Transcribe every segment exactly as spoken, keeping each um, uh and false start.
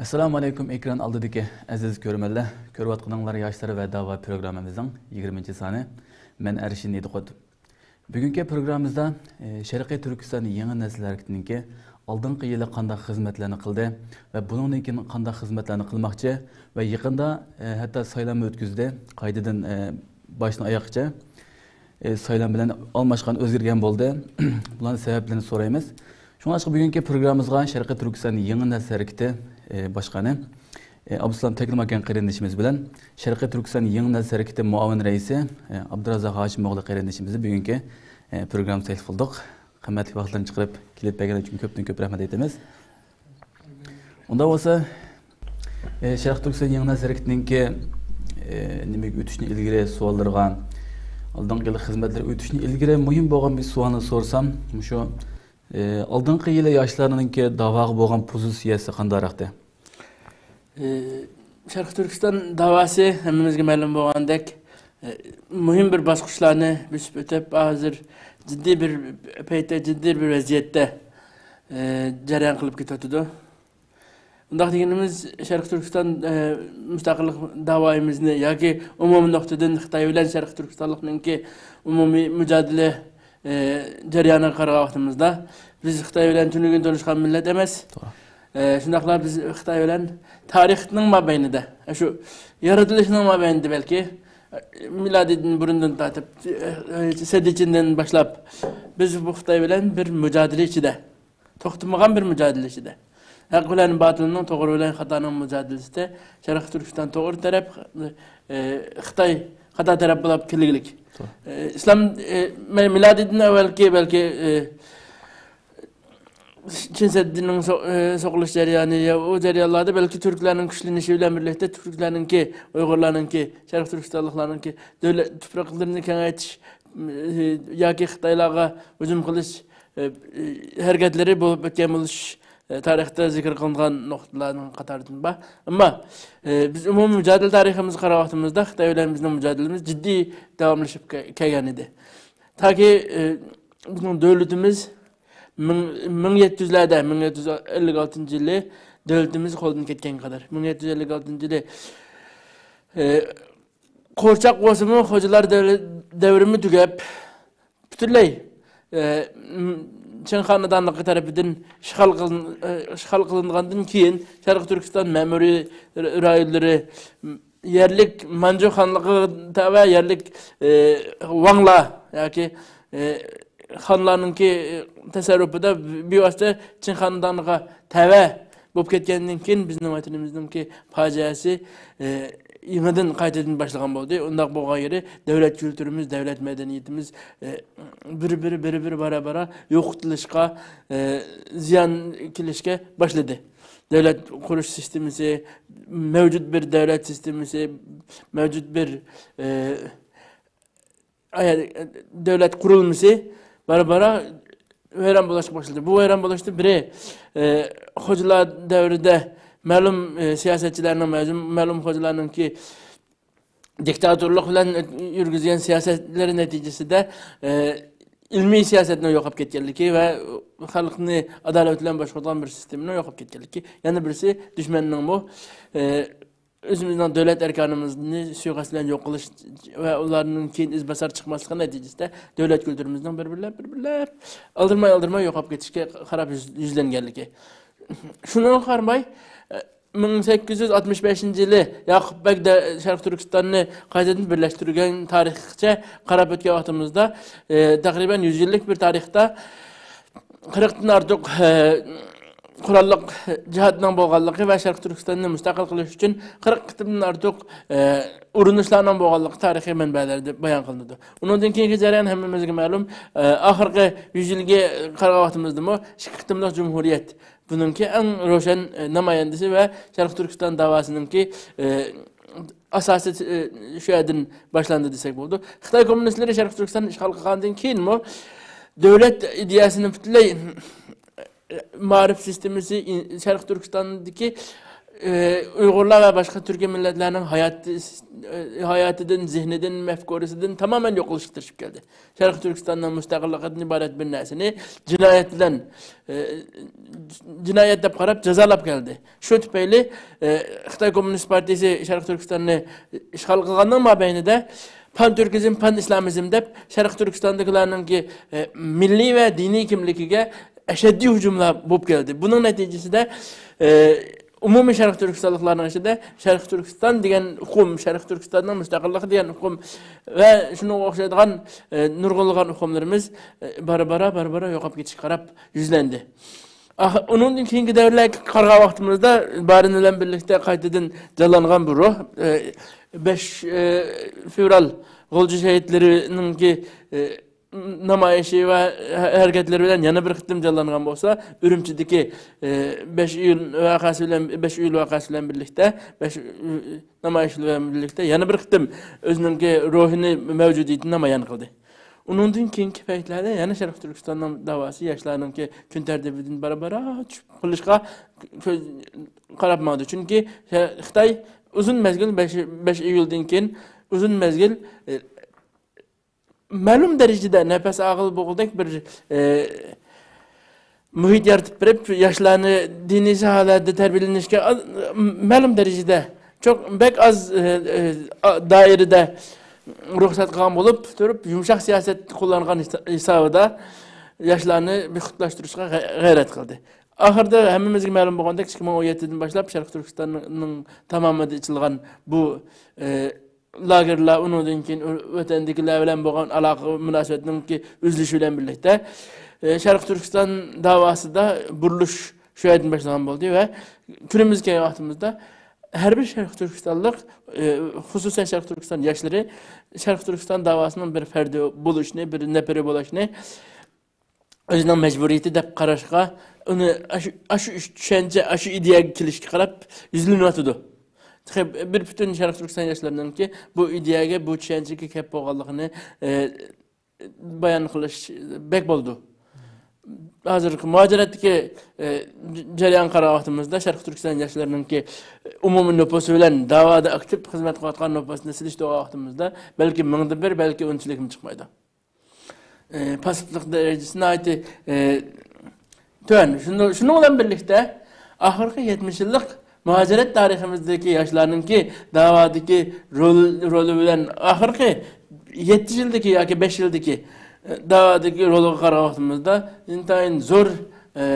ئەسسالامۇ ئەلەيكۇم، ئېكران ئالدىدىكى ئەزىز كۆرۈرمەنلەر. كۆرۈۋاتقىنىڭلار ياشلار ۋە داۋا پروگراممىمىزنىڭ يىگىرمىنچى سانى. مەن ئەرشىن ئىدىقۇت. بۈگۈنكى پروگراممىمىزدا، ئى، شەرقىي تۈركىستان يېڭى نەسىل ھەرىكىتىنىڭكى ئالدىنقى يىلى قانداق خىزمەتلەرنى قىلدى ۋە بۇنىڭدىن كېيىن قانداق خىزمەتلەرنى قىلماقچى ۋە يېقىندا، ئى، ھەتتا سايلاممۇ ئۆتكۈزدى. قايتىدىن، ئى، باشتىن ئاياققىچە، ئى، سايلام بىلەن ئالماشقان، ئۆزگەرگەن بولدى. بۇلارنىڭ سەۋەبلىرىنى سورايمىز. شۇڭلاشقا بۈگۈنكى پروگراممىمىزغا شەرقىي تۈركىستان يېڭى نەسىل ھەرىكىتى، ئى، باشقانى، ئى، ئابدۇسالام تەكلىماكان قېرىندىشىمىز بىلەن شەرقىي تۈركىستان يېڭى نەسىل ھەرىكىتى مۇئاۋىن رەئىسى، ئى، ئابدۇرازاق ھاشىم ئوغلى قېرىندىشىمىزنى بۈگۈنكى، ئى، پروگراممىمىزغا تەكلىپ قىلدۇق. قىممەتلىك ۋاقىتلىرىنى چىقىرىپ كېلىپ بەرگەنلىكى ئۈچۈن كۆپتىن كۆپ رەھمەت ئېيتىمىز. ئۇنداق بولسا، ئى، شەرقىي تۈركىستان يېڭى نەسىل ھەرىكىتىنىڭكى، ئى، نېمىگە ئۆتۈشتىن ئىلگىرى سوئاللىرىغا، ئالدىنقى يىل خىزمەتلىرى ئۆتۈشتىن ئىلگىرى مۇھىم بولغان بىر سوئالنى سورىسام، مۇشۇ، ئى، ئالدىنقى يىلى ياشلارنىڭكى داۋاغا بولغان پوزىتسىيەسى قانداقراقتى؟ ئى، شەرقىي تۈركىستان داۋاسى ھەممىمىزگە مەلۇم بولغاندەك، ئى، مۇھىم بىر باسقۇچلارنى بۆسۈپ ئۆتۈپ، ھازىر جىددىي بىر پەيتتە، جىددىي بىر ۋەزىيەتتە، ئى، جەريان قىلىپ كېتىۋاتىدۇ. ئۇنداق دېگىنىمىز، شەرقىي تۈركىستان، ئى، مۇستەقىللىق داۋايىمىزنى ياكى ئومۇمىي نۇقتىدىن خىتاي بىلەن شەرقىي تۈركىستانلىقنىڭكى ئومۇمىي مۇجادىلە، ئى، جەريانىغا قارىغان ۋاقتىمىزدا، بىز خىتاي بىلەن تۈنۈگۈن تونۇشقان مىللەت ئەمەس. توغرا. ئى، شۇنداقلا بىز خىتاي بىلەن تارىخنىڭ مابەينىدە، شۇ يارىتىلىشنىڭ مابەينىدە بەلكى، ئى، مىلادىدىن بۇرۇندىن تارتىپ، ئى، سەددىچىندىن باشلاپ، بىز بۇ خىتاي بىلەن بىر مۇجادىلە ئىچىدە، توختىمىغان بىر مۇجادىلە ئىچىدە. ھەق بىلەن باتىلنىڭ، توغرا بىلەن خاتانىڭ مۇجادىلىسىدە شەرقىي تۈركىستان توغرا تەرەپ، ئى، خىتاي خاتا تەرەپ بولۇپ كېلىگلىك. توغرا. ئى، ئىسلام، ئى، مە-، مىلادىدىن ئەۋۋەلكى بەلكى، ئى، چىن سەددىنىڭ سو-، ئى، سوقۇلۇش جەريانى، يا ئۇ جەريانلاردا بەلكى تۈركلەرنىڭ كۈچلىنىشى بىلەن بىرلىكتە تۈركلەرنىڭكى، ئۇيغۇرلارنىڭكى، شەرقىي تۈركىستانلىقلارنىڭكى دۆلەت تۇپرىقلىرىنى كېڭەيتىش، ئى، ياكى خىتايلارغا ھۇجۇم قىلىش، ئى، ئى، ھەرىكەتلىرى بولۇپ ئۆتكەن بولۇش، ئى، تارىختا زىكىر قىلىنغان نۇقتىلارنىڭ قاتارىدىن بار. ئەمما، ئى، بىز ئومۇمىي مۇجادىلە تارىخىمىزغا قاراپ ۋاقتىمىزدا خىتاي بىلەن بىزنىڭ مۇجادىلىمىز جىددىي داۋاملىشىپ كە-، كەلگەن ئىدى. تاكى، ئى، بىزنىڭ دۆلىتىمىز مىڭ، مىڭ يەتتە يۈزلەردە، مىڭ يەتتە يۈز ئەللىك ئالتىنچى يىلى دۆلىتىمىز قولدىن كەتكەنگە قەدەر. مىڭ يەتتە يۈز ئەللىك ئالتىنچى يىلى، ئى، قورچاق بولسىمۇ، خوجىلار دەۋرى، دەۋرىمۇ تۈگەپ، پۈتۈنلەي، ئى، م-، چىڭ خانىدانلىقى تەرىپىدىن ئىشغال قىلىن-، ئى، ئىشغال قىلىنغاندىن كېيىن، شەرقىي تۈركىستان مەمۇرىي ر-، رايونلىرى، م-، يەرلىك مانجۇ خانلىقىغا تەۋە يەرلىك، ئى، ۋاڭلار ياكى، ئى، خانلارنىڭكى، ئى، تەسەررۇپىدا بىۋاسىتە چىڭ خانىدانىغا تەۋە بولۇپ كەتكەندىن كېيىن، بىزنىڭ ۋەتىنىمىزنىڭكى پاجىئەسى، ئى، يېڭىدىن، قايتىدىن باشلىغان بولدى. ئۇنداق بولغان يېرى دۆلەت كۈلتۈرىمىز، دۆلەت مەدەنىيىتىمىز، ئى، بىر، بىر، بىر، بىر بارا، بارا يوقىتىلىشقا، ئى، زىيان كېلىشكە باشلىدى. دۆلەت قۇرۇش سىستېمىسى، مەۋجۇت بىر دۆلەت سىستېمىسى، مەۋجۇت بىر، ئى، ئايا-، دۆلەت قۇرۇلمىسى بارا-بارا ۋەيران بولۇشقا باشلىدى. بۇ ۋەيران بولۇشتا بىرى، ئى، خوجىلار دەۋرىدە مەلۇم، ئى، سىياسەتچىلەرنىڭ، مەلۇم، مەلۇم خوجىلارنىڭكى دىكتاتورلۇق بىلەن يۈرگۈزگەن سىياسەتلىرى نەتىجىسىدە، ئى، ئىلمىي سىياسەتنىڭ يوقاپ كەتكەنلىكى ۋە خەلقنى ئادالەت بىلەن باشقۇرىدىغان بىر سىستېمىنىڭ يوقاپ كەتكەنلىكى. يەنە بىرسى دۈشمەننىڭمۇ، ئى، ئۆزىمىزنىڭ دۆلەت ئەركانىمىزنى سۇيىقەست بىلەن يوق قىلىش ۋە ئۇلارنىڭ كېيىن ئىزباسار چىقماسلىقى نەتىجىسىدە دۆلەت كۈلتۈرىمىزنىڭ بىر بىرلەپ، بىر بىرلەپ، ئالدىرىماي، ئالدىرىماي يوقاپ كېتىشكە قاراپ يۈز-، يۈزلەنگەنلىكى. شۇنىڭغا قارىماي، مىڭ سەككىز يۈز ئاتمىش بەشىنچى يىلى ياقۇپ بەگ دە-، شەرقىي تۈركىستاننى قايتىدىن بىرلەشتۈرگەن تارىخقىچە قاراپ ئۆتكەن ۋاقتىمىزدا، ئى، تەقرىبەن يۈز يىللىق بىر تارىختا قىرىقتىن ئارتۇق، ئى، قوراللىق جىھادنىڭ بولغانلىقى ۋە شەرقىي تۈركىستاننى مۇستەقىل قىلىش ئۈچۈن قىرىق قېتىمدىن ئارتۇق، ئى، ئۇرۇنۇشلارنىڭ بولغانلىقى تارىخىي مەنبەلەردە بايان قىلىنىدۇ. ئۇنىڭدىن كېيىنكى جەريان ھەممىمىزگە مەلۇم، ئى، ئاخىرقى يۈز يىلگە قارىغان ۋاقتىمىزدىمۇ ئىككى قېتىملىق جۇمھۇرىيەت، بۇنىڭكى ئەڭ روشەن، ئى، نامايەندىسى ۋە شەرقىي تۈركىستان داۋاسىنىڭكى، ئى، ئاساسى، ئى، شۇ يەردىن باشلاندى دېسەك بولىدۇ. خىتاي كوممۇنىستلىرى شەرقىي تۈركىستاننى ئىشغال قىلغاندىن كېيىنمۇ دۆلەت ئىدىيەسىنى پۈتۈنلەي، ئى، مائارىپ سىستېمىسى، ئى، شەرقىي تۈركىستاندىكى ئۇيغۇرلار ۋە باشقا تۈركىي مىللەتلەرنىڭ ھاياتى، ھاياتىدىن، زېھنىدىن، مەفكۇرىسىدىن تامامەن يوقىلىشقا تىرىشىپ كەلدى. شەرقىي تۈركىستاننىڭ مۇستەقىللىقىدىن ئىبارەت بىر نەرسىنى جىنايەت بىلەن، جىنايەت دەپ قاراپ جازالاپ كەلدى. شۇ تۈپەيلى خىتاي كوممۇنىست پارتىيىسى شەرقىي تۈركىستاننى ئىشغال قىلغاننىڭ مابەينىدە پان تۈركىزم، پان ئىسلامىزم دەپ شەرقىي تۈركىستاندىكىلارنىڭكى مىللىي ۋە دىنىي كىملىكىگە ئەشەددىي ھۇجۇملار بولۇپ كەلدى. بۇنىڭ نەتىجىسىدە، ئە، ئومۇمىي شەرقىي تۈركىستانلىقلارنىڭ ئىچىدە شەرقىي تۈركىستان دېگەن ئۇقۇم، شەرقىي تۈركىستاننىڭ مۇستەقىللىقى دېگەن ئۇقۇم ۋە شۇنىڭغا ئوخشايدىغان، ئە، نۇرغۇنلىغان ئۇقۇملىرىمىز، ئە، بارا-بارا، بارا-بارا يوقاپ كېتىشكە قاراپ يۈزلەندى. ئاخ-، ئۇنىڭدىن كېيىنكى دەۋرلەرگە قارىغان ۋاقتىمىزدا بارىن بىلەن بىرلىكتە قايتىدىن جانلانغان بۇ روھ، ئە، بەش، ئە، فېۋرال غۇلجا شەھىدلىرىنىڭكى، ئە، نامايىشى ۋە ھەرىكەتلىرى بىلەن يەنە بىر قېتىم جانلانغان بولسا، ئۈرۈمچىدىكى، ئە، بەش ئىيۇل ۋەقەسى بىلەن، بەش ئىيۇل ۋەقەسى بىلەن بىرلىكتە، بەش، ئە، نامايىش بىلەن بىرلىكتە يەنە بىر قېتىم ئۆزىنىڭكى روھىنى، مەۋجۇدىيىتىنى نامايان قىلدى. ئۇنىڭدىن كېيىنكى پەيتلەردە يەنە شەرقىي تۈركىستاننىڭ داۋاسى ياشلارنىڭكى كۈن تەرتىپىدىن بارا-بارا چۈشۈپ قېلىشقا كۆز قاراپ ماڭدى. چۈنكى خىتاي ئۇزۇن مەزگىل، بەش، بەش ئىيۇلدىن كېيىن ئۇزۇن مەزگىل، ئە، مەلۇم دەرىجىدە نەپەس ئالغىلى بولغۇدەك بىر، ئە، مۇھىت يارىتىپ بېرىپ، ياشلارنى دىنىي ساھەلەردە تەربىيەلىنىشكە ئاز، مەلۇم دەرىجىدە، چوق-، بەك ئاز، ئە، ئە، دائىرىدە رۇخسەت قىلغان بولۇپ تۇرۇپ، يۇمشاق سىياسەت قوللانغان ھېسا-، ھېسابىدا ياشلارنى بىخۇدلاشتۇرۇشقا غەي-، غەيرەت قىلدى. ئاخىرىدا ھەممىمىزگە مەلۇم بولغاندەك، ئىككى مىڭ ئون يەتتىدىن باشلاپ شەرقىي تۈركىستاننىڭ تامامىدا ئېچىلغان بۇ، ئە، لاگېرلار، ئۇنىڭدىن كېيىن ۋەتەندىكىلەر بىلەن بولغان ئالاقە مۇناسىۋەتنىڭكى ئۈزۈلۈشى بىلەن بىرلىكتە، ئە، شەرقىي تۈركىستان داۋاسىدا بۇرۇلۇش شۇ يەردىن باشلانغان بولدى ۋە كۈنىمىزگە كەلگەن ۋاقتىمىزدا ھەر بىر شەرقىي تۈركىستانلىق، ئە، خۇسۇسەن شەرقىي تۈركىستان ياشلىرى شەرقىي تۈركىستان داۋاسىنىڭ بىر پەردى بولۇشىنى، بىر نەپىرى بولۇشىنى، ئۆزىنىڭ مەجبۇرىيىتى دەپ قاراشقا، ئۇنى ئاشۇ، ئاشۇ چۈشەنچە، ئاشۇ ئىدىيەگە كېلىشكە قاراپ يۈزلىنىۋاتىدۇ. تېخى بىر پۈتۈن شەرقىي تۈركىستان ياشلىرىنىڭكى بۇ ئىدىيەگە، بۇ چۈشەنچىگە كەپ بولغانلىقىنى، ئە، بايان قىلىش بەك بولىدۇ. ھازىرقى مۇھاجىرەتتىكى، ئە، جەريانغا قارىغان ۋاقتىمىزدا، شەرقىي تۈركىستان ياشلىرىنىڭكى ئومۇمىي نوپۇسى بىلەن داۋادا ئاكتىپ خىزمەت قىلىۋاتقان نوپۇسىنى سېلىشتۇرغان ۋاقتىمىزدا، بەلكى مىڭدا بىر، بەلكى ئۇنچىلىكمۇ چىقمايدۇ. ئى، پاسسىپلىق دەرىجىسى ناھايىتى، ئى، تۆۋەن. شۇنىڭ، شۇنىڭ بىلەن بىرلىكتە، ئاخىرقى يەتمىش يىللىق مۇھاجىرەت تارىخىمىزدىكى ياشلارنىڭكى داۋادىكى رول-، رولى بىلەن ئاخىرقى يەتتە يىلدىكى ياكى بەش يىلدىكى، ئى، داۋادىكى رولىغا قارىغان ۋاقتىمىزدا، ئىنتايىن زور، ئى،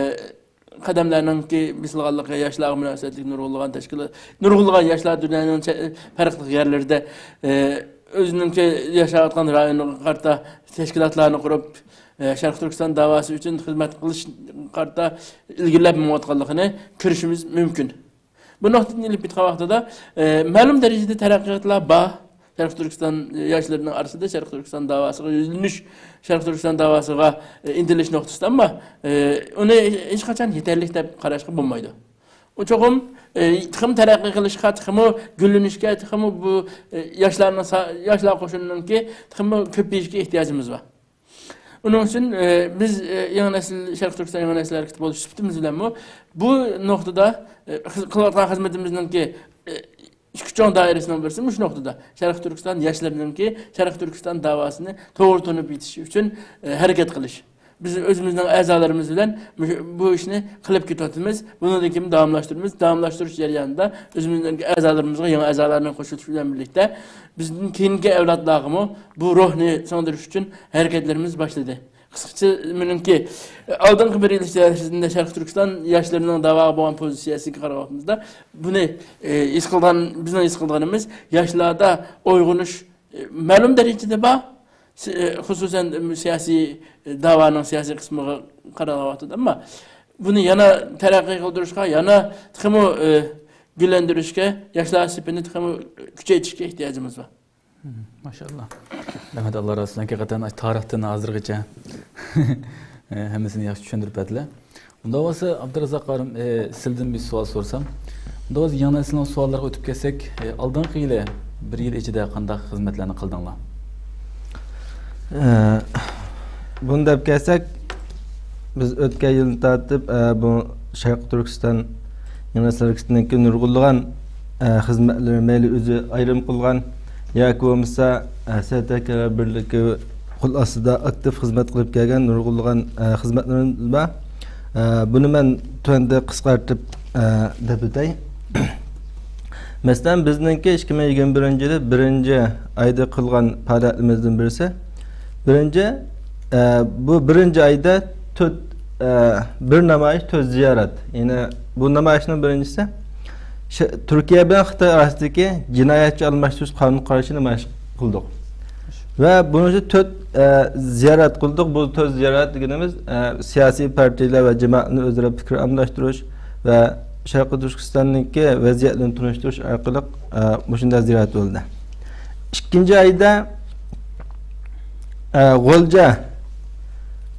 قەدەملەرنىڭكى بېسىلغانلىقى، ياشلارغا مۇناسىۋەتلىك نۇرغۇنلىغان تەشكىلات، نۇرغۇنلىغان ياشلار دۇنيانىڭ چە-، پەرقلىق يەرلىرىدە، ئە، ئۆزىنىڭكى ياشاۋاتقان رايونىغا قارىتا تەشكىلاتلارنى قۇرۇپ، ئە، شەرقىي تۈركىستان داۋاسى ئۈچۈن خىزمەت قىلىشقا قارىتا ئىلگىرىلەپ مېڭىۋاتقانلىقىنى كۆرۈشىمىز مۇمكىن. بۇ نۇقتىدىن ئېلىپ ئېيتقان ۋاقتىدا، ئە، مەلۇم دەرىجىدە تەرەققىياتلار بار. شەرقىي تۈركىستان ياشلىرىنىڭ ئارىسىدا شەرقىي تۈركىستان داۋاسىغا يۈزلىنىش، شەرقىي تۈركىستان داۋاسىغا، ئە، ئىنتىلىش نۇقتىسىدا، ئەمما، ئە، ئۇنى ھېچقاچان يېتەرلىك دەپ قاراشقا بولمايدۇ. ئۇ چوقۇم، ئە، تېخىمۇ تەرەققىي قىلىشقا، تېخىمۇ گۈللىنىشكە، تېخىمۇ بۇ، ئە، ياشلارنىڭ سا-، ياشلار قوشۇنىنىڭكى تېخىمۇ كۆپىيىشىگە ئېھتىياجىمىز بار. ئۇنىڭ ئۈچۈن، ئە، بىز، ئە، يېڭى نەسىل، شەرقىي تۈركىستان يېڭى نەسىل ھەرىكىتى بولۇش سۈپىتىمىز بىلەنمۇ بۇ نۇقتىدا، ئە، خىز-، قىلىۋاتقان خىزمىتىمىزنىڭكى، ئە، ئىككى چوڭ دائىرىسىنىڭ بىرسى مۇشۇ نۇقتىدا، شەرقىي تۈركىستان ياشلىرىنىڭكى شەرقىي تۈركىستان داۋاسىنى توغرا تونۇپ يېتىش ئۈچۈن، ئە، ھەرىكەت قىلىش. بىز ئۆزىمىزنىڭ ئەزالىرىمىز بىلەن مۇشۇ، بۇ ئىشنى قىلىپ كېتىۋاتىمىز. بۇنىڭدىن كېيىن داۋاملاشتۇرىمىز. داۋاملاشتۇرۇش جەريانىدا ئۆزىمىزنىڭ ئەزالىرىمىزغا يېڭى ئەزالارنى قوشۇلۇش بىلەن بىرلىكتە، بىزدىن كېيىنكى ئەۋلادلارغىمۇ بۇ روھنى سىڭدۈرۈش ئۈچۈن ھەرىكەتلىرىمىز باشلىدى. قىسقىچە مېنىڭكى ئالدىنقى بىر يىل ئىچەرىسىندە شەرقىي تۈركىستان ياشلىرىنىڭ داۋاغا بولغان پوزىتسىيەسىگە قارىغان ۋاقتىمىزدا، بۇنى، ئى، ھېس قىلغان، بىزنىڭ ھېس قىلغىنىمىز، ياشلاردا ئويغىنىش، ئى، مەلۇم دەرىجىدە بار. سى-، ئى، خۇسۇسەن، ئى، سىياسىي، ئى، داۋانىڭ سىياسىي قىسمىغا قارىغان ۋاقتىدا، ئەمما بۇنى يەنە تەرەققىي قىلدۇرۇشقا، يەنە تېخىمۇ، ئى، گۈللەندۈرۈشكە، ياشلار سېپىنى تېخىمۇ كۈچەيتىشكە ئېھتىياجىمىز بار. ماشائاللا. رەھمەت، ئاللا رازى بولسۇن. ھەقىقەتەن تارىختىن ھازىرغىچە ھەممىسىنى ياخشى چۈشەندۈرۈپ بەردىلەر. ئۇنداق بولسا، ئابدۇرازاق ئارىم، سىلدىن بىر سوئال سورىسام. ئۇنداق بولسا، يېڭى نەسىلنىڭ سوئاللىرىغا ئۆتۈپ كەتسەك، ئالدىنقى يىلى بىر يىل ئىچىدە قانداق خىزمەتلەرنى قىلدىڭلار؟ ئە، بۇنى دەپ كەلسەك، بىز ئۆتكەن يىلدىن تارتىپ، ئە، بۇ شەرقىي تۈركىستان يېڭى نەسىل ھەرىكىتىنىڭكى نۇرغۇنلىغان، ئە، خىزمەتلىرى، مەيلى ئۆزى ئايرىم قىلغان ياكى بولمىسا، ئە، سەتەكەلەر بىرلىكى قول ئاستىدا ئاكتىپ خىزمەت قىلىپ كەلگەن نۇرغۇنلىغان، ئە، خىزمەتلىرىمىز بار. ئە، بۇنى مەن تۆۋەندە قىسقارتىپ، ئە، دەپ ئۆتەي. مەسىلەن، بىزنىڭكى ئىككى مىڭ يىگىرمە بىرىنچى يىلى بىرىنچى ئايدا قىلغان پائالىيەتلىرىمىزدىن بىرسى. بىرىنچى، ئە، بۇ بىرىنچى ئايدا تۆت، ئە، بىر نامايىش، تۆت زىيارەت. يەنى بۇ نامايىشنىڭ بىرىنچىسى شە-، تۈركىيە بىلەن خىتاي ئارىسىدىكى جىنايەتچى ئالماشتۇرۇش قانۇن قارىشى نامايىش قىلدۇق. ۋە بۇنىڭ ئۈچۈن تۆت، ئە، زىيارەت قىلدۇق. بۇ تۆت زىيارەت دېگىنىمىز، ئە، سىياسىي پارتىيەلەر ۋە جامائەتنى ئۆزئارا پىكىر ئالماشتۇرۇش ۋە شەرقىي تۈركىستاندىكى ۋەزىيەتلەرنى تونۇشتۇرۇش ئارقىلىق، ئە، مۇشۇنداق زىيارەت بولدى. ئىككىنچى ئايدا، ئە، غۇلجا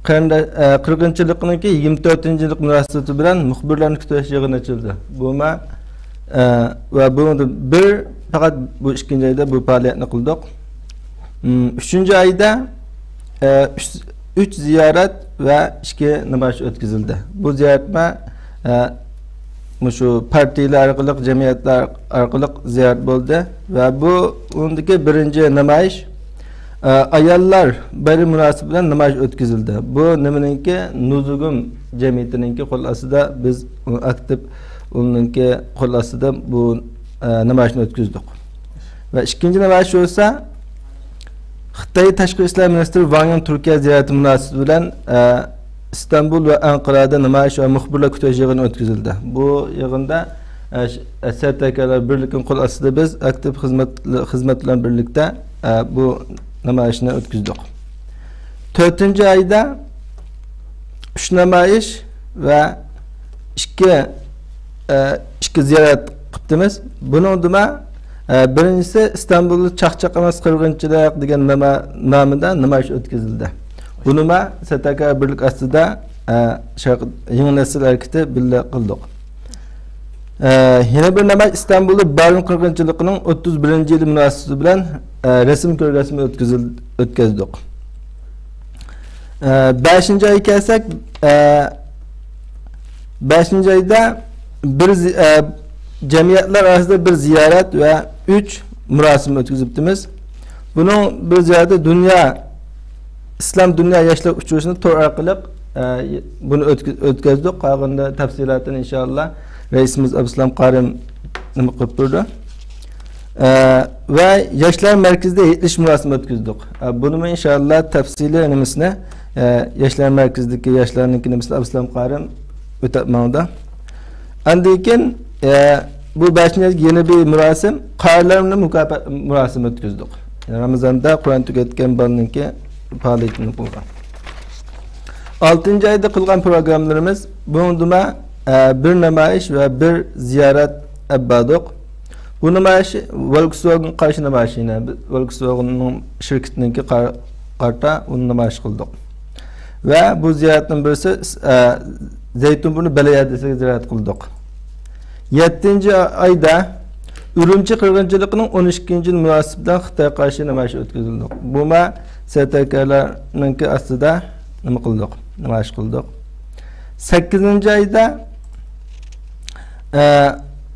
قېرىندا-، ئە، قىرغىنچىلىقىنىڭكى يىگىرمە تۆتىنچى يىللىق مۇناسىۋىتى بىلەن مۇخبىرلارنى كۈتۈش يىغىنى ئېچىلدى. بۇما، ئە، ۋە بۇنىڭدا بىر، پەقەت بۇ ئىككىنچى ئايدا بۇ پائالىيەتنى قىلدۇق. ئۈم، ئۈچىنچى ئايدا، ئە، ئۈچ، ئۈچ زىيارەت ۋە ئىككى نامايىش ئۆتكۈزۈلدى. بۇ زىيارەتمۇ، ئە، مۇشۇ پارتىيىلەر ئارقىلىق، جەمئىيەتلەر ئارقىلىق زىيارەت بولدى ۋە بۇ ئۇندىكى بىرىنچى نامايىش، ئە، ئاياللار بايرىمى مۇناسىۋىتى بىلەن نامايىش ئۆتكۈزۈلدى. بۇ نېمىنىڭكى؟ نۇزۇگۇم جەمئىيىتىنىڭكى قول ئاستىدا بىز ئۇنى ئاكتىپ، ئۇنىڭكى قول ئاستىدا بۇ، ئە، نامايىشنى ئۆتكۈزدۇق. ۋە ئىككىنچى نامايىش بولسا، خىتاي تاشقى ئىشلار مىنىستىرى ۋاڭ يىڭ تۈركىيە زىيارىتى مۇناسىۋىتى بىلەن، ئە، ئىستانبۇل ۋە ئەنقەرەدە نامايىش ۋە مۇخبىرلار كۈتۈش يىغىنى ئۆتكۈزۈلدى. بۇ يىغىندا، ئە، ش-، ئە، سەتەكەلەر بىرلىكىنىڭ قول ئاستىدا بىز ئاكتىپ خىزمەت، خىزمەت بىلەن بىرلىكتە، ئە، بۇ نامايىشنى ئۆتكۈزدۇق. تۆتىنچى ئايدا ئۈچ نامايىش ۋە ئىككى، ئە، ئىككى زىيارەت قىپتىمىز. بۇنىڭدىمۇ، ئە، بىرىنچىسى ئىستانبۇلدا چاقچاق ئەمەس قىرغىنچىلىق دېگەن ناما-، نامىدا نامايىش ئۆتكۈزۈلدى. بۇنىمۇ سەتەكە بىرلىك ئاستىدا، ئە، شەرق-، يېڭى نەسىل ھەرىكىتى بىللە قىلدۇق. ئە، يەنە بىر نامايىش ئىستانبۇلدا بارىن قىرغىنچىلىقىنىڭ ئوتتۇز بىرىنچى يىلى مۇناسىۋىتى بىلەن، ئە، رەسىم كۆرگەزمە ئۆتكۈزۈل-، ئۆتكۈزدۇق. ئە، بەشىنچى ئايغا كەلسەك، ئە، بەشىنچى ئايدا بىر زى-، ئە، جەمئىيەتلەر ئارىسىدا بىر زىيارەت ۋە ئۈچ مۇراسىم ئۆتكۈزۈپتىمىز. بۇنىڭ بىر زىيارىتى دۇنيا، ئىسلام دۇنيا ياشلار ئۇچرىشىشىنى تور ئارقىلىق، ئە، بۇنى ئۆتكۈ-، ئۆتكۈزدۇق. قالغىنىدا تەپسىلاتىنى ئىنشائاللا رەئىسىمىز ئابدۇسالام قارىم نېمە قىلىپ بېرىدۇ. ئە، ۋە ياشلار مەركىزىدە ھېيتلىشىش مۇراسىمى ئۆتكۈزدۇق. ئە، بۇنىمۇ ئىنشائاللا تەپسىلىي نېمىسىنى، ئە، ياشلار مەركىزىدىكى ياشلارنىڭكى نېمىسىنى ئابدۇسالام قارىم ئۆتەپ ماڭىدۇ. ئاندىن كېيىن، ئە، بۇ بەشىنچى يەنە بىر مۇراسىم، قارىلارنى مۇكاپات مۇراسىمى ئۆتكۈزدۇق. رامىزاندا قۇرئان تۈگەتكەن بالىنىڭكى پائالىيىتىنى قىلغان. ئالتىنچى ئايدا قىلغان پروگراممىلىرىمىز، بۇنىڭدىمۇ، ئە، بىر نامايىش ۋە بىر زىيارەت ئەپ باردۇق. بۇ نامايىش ۋولكسۋاگېنغا قارشى نامايىش، يەنە بىز ۋولكسۋاگېننىڭ شىركىتىنىڭكى قار-، قارتا ئۇنى نامايىش قىلدۇق. ۋە بۇ زىيارەتنىڭ بىرسى، ئە، زەيتۇنبۇرنى بەلەيەدىسىگە زىيارەت قىلدۇق. يەتتىنچى ئايدا ئۈرۈمچى قىرغىنچىلىقىنىڭ ئون ئىككىنچى يىلى مۇناسىۋىتى بىلەن خىتايغا قارشى نامايىش ئۆتكۈزۈلدى. بۇمۇ سەتەكەلەرنىڭكى ئاستىدا نېمە قىلدۇق؟ نامايىش قىلدۇق. سەككىزىنچى ئايدا، ئە،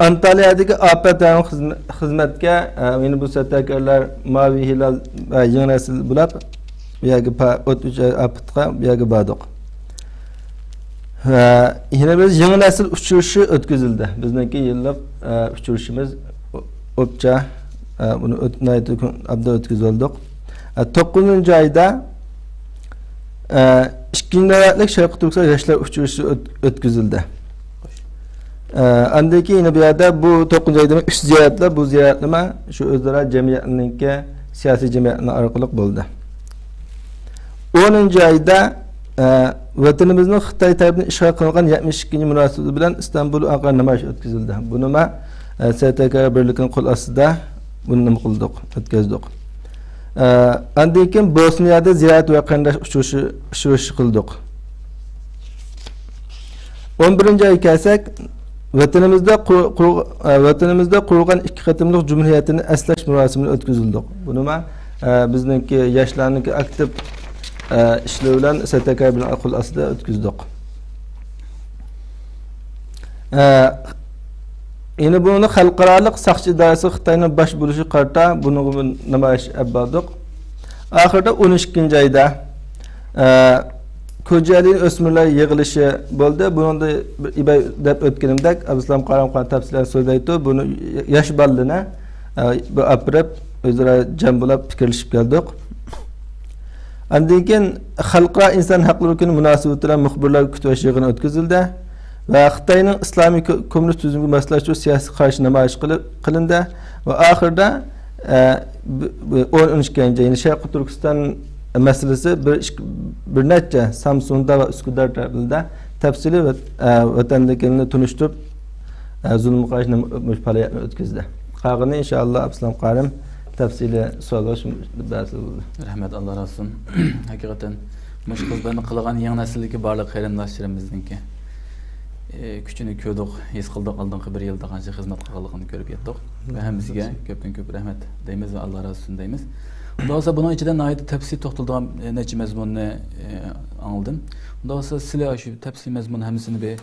ئانتالىيەدىكى ئاپەت رايون خىزمە-، خىزمەتكە، ئە، يەنە بۇ سەتەكەلەر ماۋى ھىلال ۋە يېڭى نەسىل بولۇپ، بۇ يەرگە پا-، ئوت ئۆچۈرۈش ئاپىتىغا بۇ يەرگە باردۇق. ۋە يەنە بىر يېڭى نەسىل ئۇچرىشىشى ئۆتكۈزۈلدى. بىزنىڭكى يىللىق، ئە، ئۇچرىشىشىمىز ئو-، ئوپچە، ئە، بۇنى ئۆت-، ناھايىتى كۆ-، ئابدان ئۆتكۈزۈۋالدۇق. ئە، توققۇزىنچى ئايدا، ئە، ئىككىنچى نۆۋەتلىك شەرقىي تۈركىستان ياشلار ئۇچرىشىشى ئۆت-، ئۆتكۈزۈلدى. ئە، ئاندىن كېيىن يەنە بۇ يەردە بۇ توققۇزىنچى ئايدا ئۈچ زىيارەتلەر، بۇ زىيارەتلەرمۇ شۇ ئۆزئارا جەمئىيەتنىڭكى سىياسىي جەمئىيەتنىڭ ئارقىلىق بولدى. ئونىنچى ئايدا، ئە، ۋەتىنىمىزنىڭ خىتاي تەرىپىدىن ئىشغال قىلىنغان يەتمىش ئىككىنچى مۇناسىۋىتى بىلەن ئىستانبۇل ئەنقەرە نامايىشى ئۆتكۈزۈلدى. بۇنىمۇ، ئە، سەتەكە بىرلىكىنىڭ قول ئاستىدا بۇنى نېمە قىلدۇق، ئۆتكۈزدۇق. ئە، ئاندىن كېيىن بوسنىيەدە زىيارەت ۋە قېرىنداش ئۇچرىشى، ئۇچرىشىشى قىلدۇق. ئون بىرىنچى ئايغا كەلسەك، ۋەتىنىمىزدە قۇر-، قۇر-، ئە، ۋەتىنىمىزدە قۇرۇلغان ئىككى قېتىملىق جۇمھۇرىيەتنى ئەسلەش مۇراسىمىنى ئۆتكۈزۈلدۇق. بۇنىمۇ، ئە، بىزنىڭكى ياشلارنىڭكى ئاكتىپ، ئە، ئىشلىرى بىلەن سەتەكە بىلەن قول ئاستىدا ئۆتكۈزدۇق. ئە، يەنە بۇنى خەلقئارالىق ساقچى ئىدارىسى خىتاينىڭ باش بولۇشىغا قارىتا بۇنىڭغا بىر نامايىش ئېلىپ باردۇق. ئاخىرىدا ئون ئىككىنچى ئايدا، ئە، كوجيەلى ئۆسمۈرلەر يىغىلىشى بولدى. بۇنىڭدا بىر ئىبەي دەپ ئۆتكىنىمدەك، ئابدۇسالام قارام قانداق تەپسىلىيەت سۆزلەيتتى. بۇنى ياش بالىلىرىنى، ئە، بىر ئاپىرىپ، ئۆزئارا جەم بولاپ پىكىرلىشىپ كەلدۇق. ئاندىن كېيىن خەلقئارا ئىنسان ھەقلىرى كۈنى مۇناسىۋىتى بىلەن مۇخبىرلار كۈتۈۋېلىش يىغىنى ئۆتكۈزۈلدى ۋە خىتاينىڭ ئىسلامىي كو-، كوممۇنىست تۈزۈمىگە ماسلاشتۇرۇش سىياسىتىگە قارشى نامايىش قىلىپ، قىلىندى ۋە ئاخىرىدا، ئە، ب-، ب-، ئون، ئون ئىككىنچى، يەنى شەرقىي تۈركىستان مەسىلىسى بىر ئىككى، بىر نەچچە سامسۇندا ۋە ئۈسكۈدار تەرەپلىرىدە تەپسىلىي ۋە، ئە، ۋەتەندىكىلەرنى تونۇشتۇرۇپ، ئە، زۇلۇمغا قارشى نام-، مۇشۇ پائالىيەتنى ئۆتكۈزدى. قالغىنى ئىنشائاللا ئابدۇسالام قارىم تەپسىلىي سوئالغا شۇ بەرسە بولىدۇ. رەھمەت، ئاللا رازى بولسۇن. ھەقىقەتەن مۇشۇ خىزمەتنى قىلغان يېڭى نەسىلدىكى بارلىق قېرىنداشلىرىمىزنىڭكى، ئە، كۈچىنى كۆردۇق، ھېس قىلدۇق ئالدىنقى بىر يىلدا قانچە خىزمەت قىلغانلىقىنى كۆرۈپ يەتتۇق. ۋە ھەممىسىگە كۆپتىن كۆپ رەھمەت دەيمىز ۋە ئاللا رازى بولسۇن دەيمىز. ئۇنداق بولسا بۇنىڭ ئىچىدە ناھايىتى تەپسىلىي توختىلىدىغان، ئە، نەچچە مەزمۇننى، ئە، ئاڭلىدىم. ئۇنداق بولسا سىلەر شۇ تەپسىلىي مەزمۇن ھەممىسىنى بىر،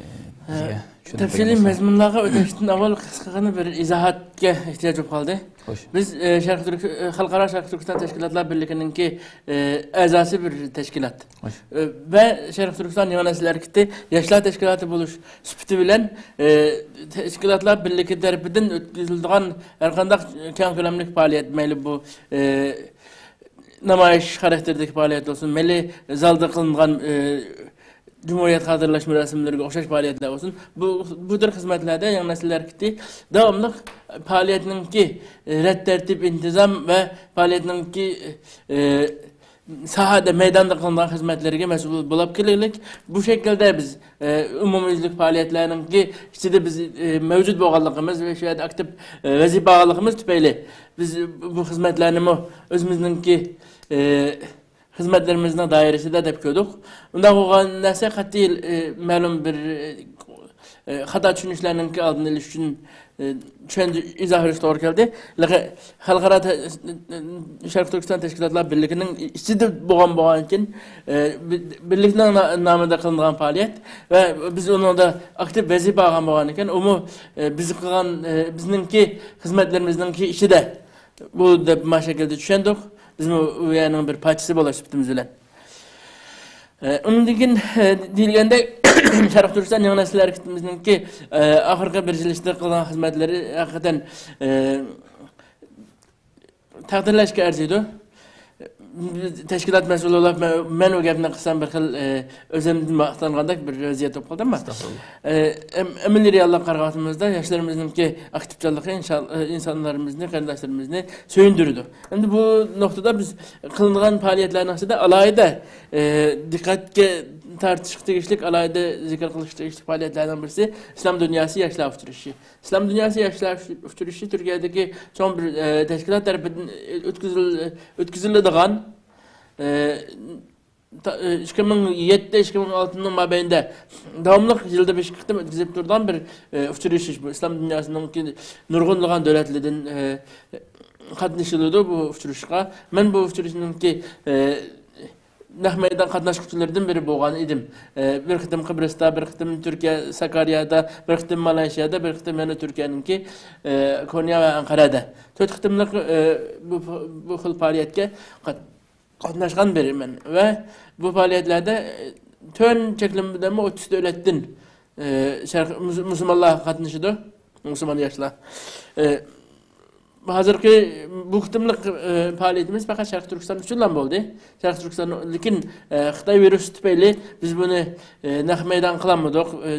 ئە، بىزگە چۈشەندۈرۈپ تەپسىلىي بەرگەن بولسا. مەزمۇنلارغا ئۆتۈشتىن ئاۋۋال قىسقىغىنە بىر ئىزاھاتقا ئېھتىياج بولۇپ قالدى. خوش. بىز، ئە، شەرقىي تۈرك-، ئە، خەلقئارا شەرقىي تۈركىستان تەشكىلاتلار بىرلىكىنىڭكى، ئە، ئەزاسى بىر تەشكىلات. خوش. ئە، ۋە شەرقىي تۈركىستان يېڭى نەسىل ھەرىكىتى ياشلار تەشكىلاتى بولۇش سۈپىتى بىلەن، ئە، تەشكىلاتلار بىرلىكى تەرىپىدىن ئۆتكۈزۈلىدىغان ھەرقانداق كەڭ كۆلەملىك پائالىيەت، مەيلى بۇ، ئە، نامايىش خاراكتېرىدىكى پائالىيەت بولسۇن، مەيلى زالدا قىلىنغان، ئە، جۇمھۇرىيەت خاتىرىلەش مۇراسىملىرىغا ئوخشاش پائالىيەتلەر بولسۇن. بۇ، بۇ تۈر خىزمەتلەردە يېڭى نەسىل ھەرىكىتى داۋاملىق پائالىيەتنىڭكى رەت تەرتىپ ئىنتىزام ۋە پائالىيەتنىڭكى، ئە، ساھەدە، مەيداندا قىلىنغان خىزمەتلىرىگە مەسئۇل بولۇپ كېلىلىك. بۇ شەكىلدە بىز، ئە، ئومۇميۈزلۈك پائالىيەتلەرنىڭكى ئىچىدە بىز، ئە، مەۋجۇت بولغانلىقىمىز ۋە شۇ يەردە ئاكتىپ، ئە، ۋەزىپە ئالغانلىقىمىز تۈپەيلى بىز بۇ خىزمەتلەرنىمۇ ئۆزىمىزنىڭكى، ئە، خىزمەتلىرىمىزنىڭ دائىرىسىدە دەپ كۆردۇق. ئۇنداق بولغان نەرسە قەتئىي، ئە، مەلۇم بىر، ئە، خاتا چۈشىنىشلەرنىڭكى ئالدىنى ئېلىش ئۈچۈن، ئە، چۈشەندۈ-، ئىزاھ بېرىش توغرا كەلدى. لېكىن خەلقئارا تە-، شەرقىي تۈركىستان تەشكىلاتلار بىرلىكىنىڭ ئىچىدە بولغان، بولغاندىكىن، ئە، بىر-، بىرلىكنىڭ نا-، نامىدا قىلىنغان پائالىيەت ۋە بىز ئۇنىڭدا ئاكتىپ ۋەزىپە ئالغان بولغاندىكىن، ئۇمۇ، ئە، بىز قىلغان، ئە، بىزنىڭكى خىزمەتلىرىمىزنىڭكى ئىچىدە بۇ دەپ ما شەكىلدە چۈشەندۇق. بىزمۇ ئۇ يەرنىڭ بىر پارچىسى بولۇش سۈپىتىمىز بىلەن. ئە، ئۇنىڭدىن كېيىن، ئە، دېيىلگەندەك، شەرقىي تۈركىستان يېڭى نەسىل ھەرىكىتىمىزنىڭكى، ئە، ئاخىرقى بىر يىل ئىچىدە قىلغان خىزمەتلىرى ھەقىقەتەن، ئە، تەقدىرلەشكە ئەرزىيدۇ. بىز تەشكىلات مەسئۇلى بولاپ، مەن، مەن ئۇ گەپنى قىلسام بىر خىل، ئە، ئۆزۈمدىن ماختانغاندەك بىر ۋەزىيەت بولۇپ قالدى، ئەمما، ئەستەغپۇرۇللا. ئە، ئەم-، ئەمەلىي رېئاللىققا قارىغاندا ياشلىرىمىزنىڭكى ئاكتىپچانلىقى ئىنشا-، ئە، ئىنسانلىرىمىزنى، قېرىنداشلىرىمىزنى سۆيۈندۈرىدۇ. ئەمدى بۇ نۇقتىدا بىز قىلىنغان پائالىيەتلەرنىڭ ئىچىدە ئالاھىدە، ئە، دىققەتكە تارتىشقا تېگىشلىك، ئالاھىدە زىكىر قىلىشقا تېگىشلىك پائالىيەتلەرنىڭ بىرسى ئىسلام دۇنياسى ياشلار ئۇچرىشىشى. ئىسلام دۇنياسى ياشلار ئۇچرىشىشى تۈركىيەدىكى چوڭ بىر، ئە، تەشكىلات تەرىپىدىن ئۆتكۈزۈل-، ئۆتكۈزۈلىدىغان، ئە، تا-، ئىككى مىڭ يەتتە، ئىككى مىڭ ئالتىنىڭ مابەينىدە داۋاملىق يىلدا بىر ئىككى قېتىم ئۆتكۈزۈپ تۇرىدىغان بىر، ئە، ئۇچرىشىش. بۇ ئىسلام دۇنياسىنىڭكى نۇرغۇنلىغان دۆلەتلىرىدىن، ئە، قاتنىشىلىدۇ بۇ ئۇچرىشىشقا. مەن بۇ ئۇچرىشىشنىڭكى، ئە، نەق مەيدان قاتناشقۇچىلىرىدىن بىرى بولغان ئىدىم. ئە، بىر قېتىم قىبرىستا، بىر قېتىم تۈركىيە ساكاريادا، بىر قېتىم مالايشىيادا، بىر قېتىم يەنە تۈركىيەنىڭكى، ئە، كونيا ۋە ئەنقەرەدە. تۆت قېتىملىق، ئە، بۇ، بۇ خىل پائالىيەتكە قات-، قاتناشقان بىرىمەن ۋە بۇ پائالىيەتلەردە، ئە، تۆۋەن چەكلىمىدىمۇ ئوتتۇز دۆلەتتىن، ئە، شەرق-، مۇس-، مۇسۇلمانلار قاتنىشىدۇ، مۇسۇلمان ياشلار. ئە، ھازىرقى بۇ قېتىملىق، ئە، پائالىيىتىمىز پەقەت شەرقىي تۈركىستان ئۈچۈنلا بولدى. شەرقىي تۈركىستان، لېكىن، ئە، خىتاي ۋىرۇسى تۈپەيلى بىز بۇنى، ئە، نەق مەيدان قىلالمىدۇق. ئە،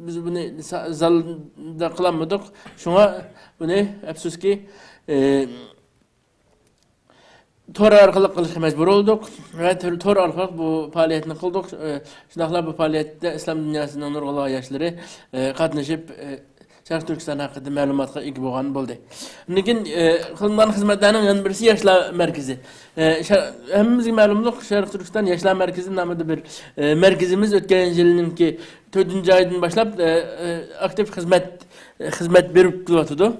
بىز بۇنى سا-، زالدا قىلالمىدۇق. شۇڭا بۇنى، ئەپسۇسكى، ئە، تور ئارقىلىق قىلىشقا مەجبۇر بولدۇق ۋە تور، تور ئارقىلىق بۇ پائالىيەتنى قىلدۇق. ئە، شۇنداقلا بۇ پائالىيەتتە ئىسلام دۇنياسىنىڭ نۇرغۇنلىغان ياشلىرى، ئە، قاتنىشىپ، ئە، شەرقىي تۈركىستان ھەققىدە مەلۇماتقا ئىگە بولغان بولدى. لېكىن، ئە، قىلىنغان خىزمەتلەرنىڭ يەنە بىرسى ياشلار مەركىزى. ئە، شە-، ھەممىمىزگە مەلۇملۇق، شەرقىي تۈركىستان ياشلار مەركىزى نامىدا بىر، ئە، مەركىزىمىز ئۆتكەن يىلنىڭكى تۆتىنچى ئايدىن باشلاپ، ئە، ئە، ئاكتىپ خىزمەت، ئە، خىزمەت بېرىپ كېلىۋاتىدۇ.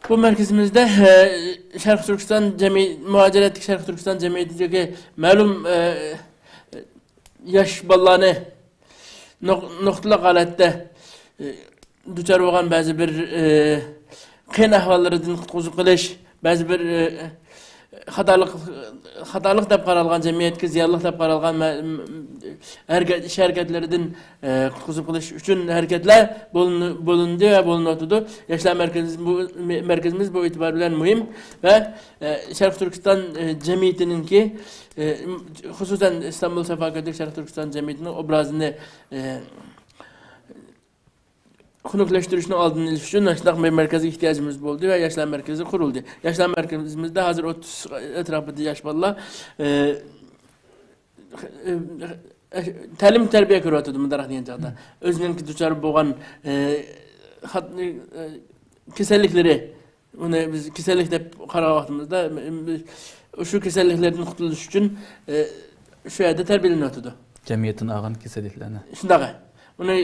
بۇ مەركىزىمىزدە، ئە، شەرقىي تۈركىستان جەمئىي-، مۇھاجىرەتتىكى شەرقىي تۈركىستان جەمئىيىتىدىكى مەلۇم، ئە، ياش بالىلارنى نۇق-، نۇقتىلىق ھالەتتە، ئە، دۇچار بولغان بەزى بىر، ئى، قىيىن ئەھۋاللىرىدىن قۇتقۇزۇپ قېلىش، بەزى بىر، ئى، خاتالىق، خاتالىق دەپ قارالغان، جەمئىيەتكە زىيانلىق دەپ قارالغان مە-، م-، ھەرىكەت، ئىش ھەرىكەتلىرىدىن، ئى، قۇتقۇزۇپ قېلىش ئۈچۈن ھەرىكەتلەر بولۇن-، بولۇندى ۋە بولۇنۇۋاتىدۇ. ياشلار مەركىزىمىز بۇ، مەركىزىمىز بۇ ئېتىبار بىلەن مۇھىم ۋە، ئى، شەرقىي تۈركىستان، ئى، جەمئىيىتىنىڭكى، ئى، خۇسۇسەن ئىستانبۇل ساپا كۆلىدىكى شەرقىي تۈركىستان جەمئىيىتىنىڭ ئوبرازىنى، ئى، خۇنۈكلەشتۈرۈشنىڭ ئالدىنى ئېلىش ئۈچۈن شۇنداق بىر مەركەزگە ئېھتىياجىمىز بولدى ۋە ياشلار مەركىزى قۇرۇلدى. ياشلار مەركىزىمىزدە ھازىر ئوتتۇز ئەتراپىدا ياش بالىلار، ئى، ئى، تەلىم تەربىيە كۆرۈۋاتىدۇ، مۇنداق دېگەن چاغدا. ئۆزىنىڭكى دۇچار بولغان، ئى، خات-، ئى، كېسەللىكلىرى، ئۇنى بىز كېسەللىك دەپ قارىغان ۋاقتىمىزدا، شۇ كېسەللىكلەردىن قۇتۇلۇش ئۈچۈن، ئى، شۇ يەردە تەربىيەلىنىۋاتىدۇ. جەمئىيەتتىن ئالغان كېسەللىكلەرنى. شۇنداق. ئۇنى،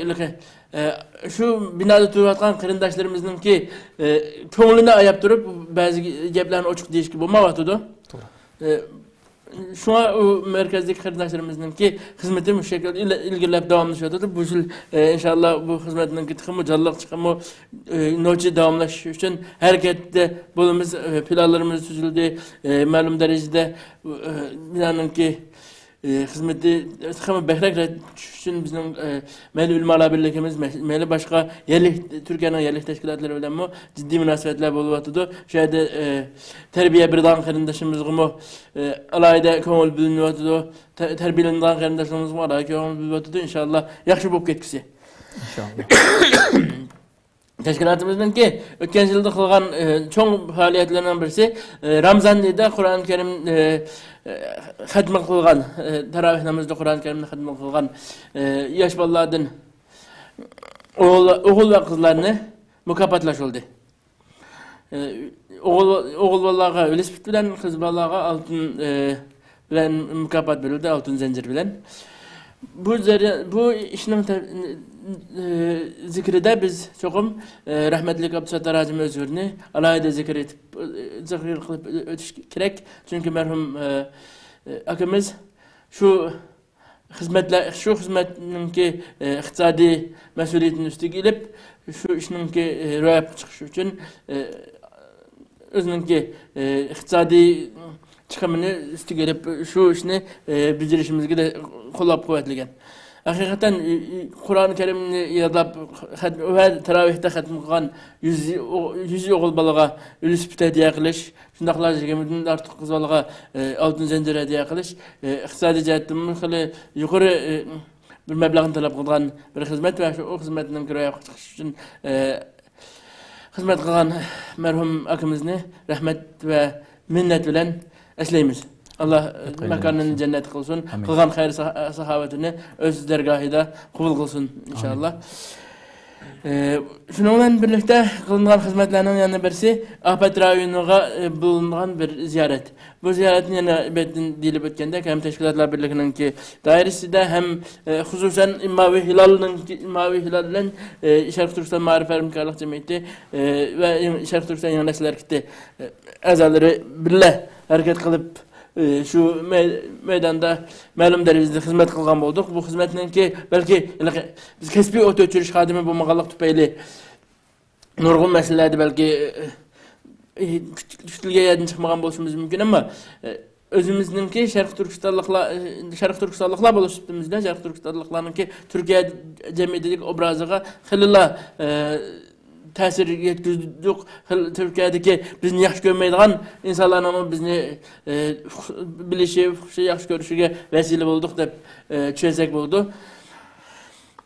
ئە، شۇ بىنادا تۇرۇۋاتقان قېرىنداشلىرىمىزنىڭكى، ئە، كۆڭلىنى ئاياپ تۇرۇپ، بەزى گەپلەرنى ئوچۇق دېيىشكە بولمايۋاتىدۇ. توغرا. ئە، شۇڭا ئۇ مەركەزدىكى قېرىنداشلىرىمىزنىڭكى خىزمىتى مۇشۇ شەكىلدە ئىل-، ئىلگىرىلەپ داۋاملىشىۋاتىدۇ. بۇ يىل، ئە، ئىنشاللا بۇ خىزمەتنىڭكى تېخىمۇ جانلىق، تېخىمۇ، ئە، نوچى داۋاملىشىش ئۈچۈن ھەرىكەتتە بولىمىز، ئە، پىلانلىرىمىز تۈزۈلدى، ئە، مەلۇم دەرىجىدە، ئە، بىنانىڭكى ئى، خىزمىتى تېخىمۇ بەكرەك رەت چۈشۈش ئۈچۈن بىزنىڭ، ئى، مەيلى ئۆلىمالار بىرلىكىمىز، مە-، مەيلى باشقا يەرلىك، تۈركىيەنىڭ يەرلىك تەشكىلاتلىرى بىلەنمۇ جىددىي مۇناسىۋەتلەر بولۇۋاتىدۇ. شۇ يەردە، ئى، تەربىيە بېرىدىغان قېرىندىشىمىزغىمۇ، ئى، ئالاھىدە كۆڭۈل بۆلۈنۈۋاتىدۇ. تە-، تەربىيەلىنىدىغان قېرىنداشلىرىمىزغىمۇ ئالاھىدە كۆڭۈل بۆلۈۋاتىدۇ. ئىنشاللا ياخشى بولۇپ كەتكۈسى. ئىنشاللا. تەشكىلاتىمىزنىڭكى ئۆتكەن يىلدا قىلغان، ئى، چوڭ پائالىيەتلىرىنىڭ بىرسى، ئى، رامزان ئېيىدا قۇرئان كەرىم، ئى، ئى، خەتمە قىلغان، ئى، تاراۋىھ نامىزىدا قۇرئان كەرىمنى خەتمە قىلغان، ئى، ياش بالىلاردىن ئوغۇل، ئوغۇل ۋە قىزلارنى مۇكاپاتلاش بولدى. ئى، ئوغۇل، ئوغۇل بالىلارغا ۋېلىسىپىت بىلەن، قىز بالىلارغا ئالتۇن، ئى، بىلەن مۇكاپات بېرىلدى، ئالتۇن زەنجىر بىلەن. بۇ جەريان، بۇ ئىشنىڭ تە-، ئى، زىكرىدە بىز چوقۇم، ئى، رەھمەتلىك ئابدۇساتتار ھاجى مەزھۇرنى ئالاھىدە زىكىر ئېتىپ، ئى، زىكىر قىلىپ ئۆتۈش كېرەك. چۈنكى مەرھۇم، ئى، ئى، ئاكىمىز شۇ خىزمەتلەر، شۇ خىزمەتنىڭكى، ئى، ئىقتىسادىي مەسئۇلىيىتىنى ئۈستىگە ئېلىپ، شۇ ئىشنىڭكى، ئى، روياپقا چىقىشى ئۈچۈن، ئى، ئۆزىنىڭكى، ئى، ئىقتىسادىي چىقىمىنى ئۈستىگە ئېلىپ، شۇ ئىشنى، ئى، بېجىرىشىمىزگە قوللاپ قۇۋۋەتلىگەن. ھەقىقەتەن، ئى، ئى، قۇرئان كەرىمنى يادلاپ، خەت-، ۋە تاراۋىھتا خەتمە قىلغان يۈز، يۈز ئوغۇل بالىغا ۋېلىسىپىت ھەدىيە قىلىش، شۇنداقلا يىگىرمىدىن ئارتۇق قىز بالىغا، ئى، ئالتۇن زەنجىر ھەدىيە قىلىش، ئى، ئىقتىسادىي جەھەتتىنمۇ خېلى يۇقىرى، ئى، بىر مەبلەغنى تەلەپ قىلىدىغان بىر خىزمەت ۋە شۇ، ئۇ خىزمەتنىڭ روياپقا چىقىشى ئۈچۈن، ئى، خىزمەت قىلغان مەرھۇم ئاكىمىزنى رەھمەت ۋە مىننەت بىلەن ئەسلەيمىز. ئاللا مەكانىنى جەننەت قىلسۇن. ئامىن. قىلغان خەير ساخ-، ساخاۋىتىنى ئۆز دەرگاھىدا قوبۇل قىلسۇن، ئىنشائاللا. ئامىن. ئى، شۇنىڭ بىلەن بىرلىكتە قىلىنغان خىزمەتلەرنىڭ يەنە بىرسى ئاپەت رايونىغا، ئى، بولۇنغان بىر زىيارەت. بۇ زىيارەتنى يەنە ئەلۋەتتە دېيىلىپ ئۆتكەندەك، ھەم تەشكىلاتلار بىرلىكىنىڭكى دائىرىسىدە، ھەم، ئى، خۇسۇسەن ماۋى ھىلالنىڭ، ماۋى ھىلال بىلەن، ئى، شەرقىي تۈركىستان مائارىپ ھەمكارلىق جەمئىيىتى، ئى، ۋە يېڭى، شەرقىي تۈركىستان يېڭى نەسىل ھەرىكىتى، ئى، ئەزالىرى بىللە ھەرىكەت قىلىپ، ئى، شۇ مەي-، مەيداندا مەلۇم دەرىجىدە خىزمەت قىلغان بولدۇق. بۇ خىزمەتنىڭكى بەلكى ھېلىقى بىز كەسپىي ئوت ئۆچۈرۈش خادىمى بولمىغانلىق تۈپەيلى نۇرغۇن مەسىلىلەردە بەلكى، ئى، كۈت-، كۈتۈلگەن يەردىن چىقمىغان بولۇشىمىز مۇمكىن، ئەمما، ئى، ئۆزىمىزنىڭكى شەرقىي تۈركىستانلىقلار، ئى، شەرقىي تۈركىستانلىقلار بولۇش سۈپىتىمىز بىلەن شەرقىي تۈركىستانلىقلارنىڭكى تۈركىيە جەمئىيىتىدىكى ئوبرازىغا خېلىلا، ئى، تەسىر يەتكۈزدۇق. خېلى تۈركىيەدىكى بىزنى ياخشى كۆرمەيدىغان ئىنسانلارنىڭمۇ بىزنى، ئى، بىلىشى، ئۇقۇشى، ياخشى كۆرۈشىگە ۋەسىلە بولدۇق دەپ، ئى، چۈشەنسەك بولىدۇ.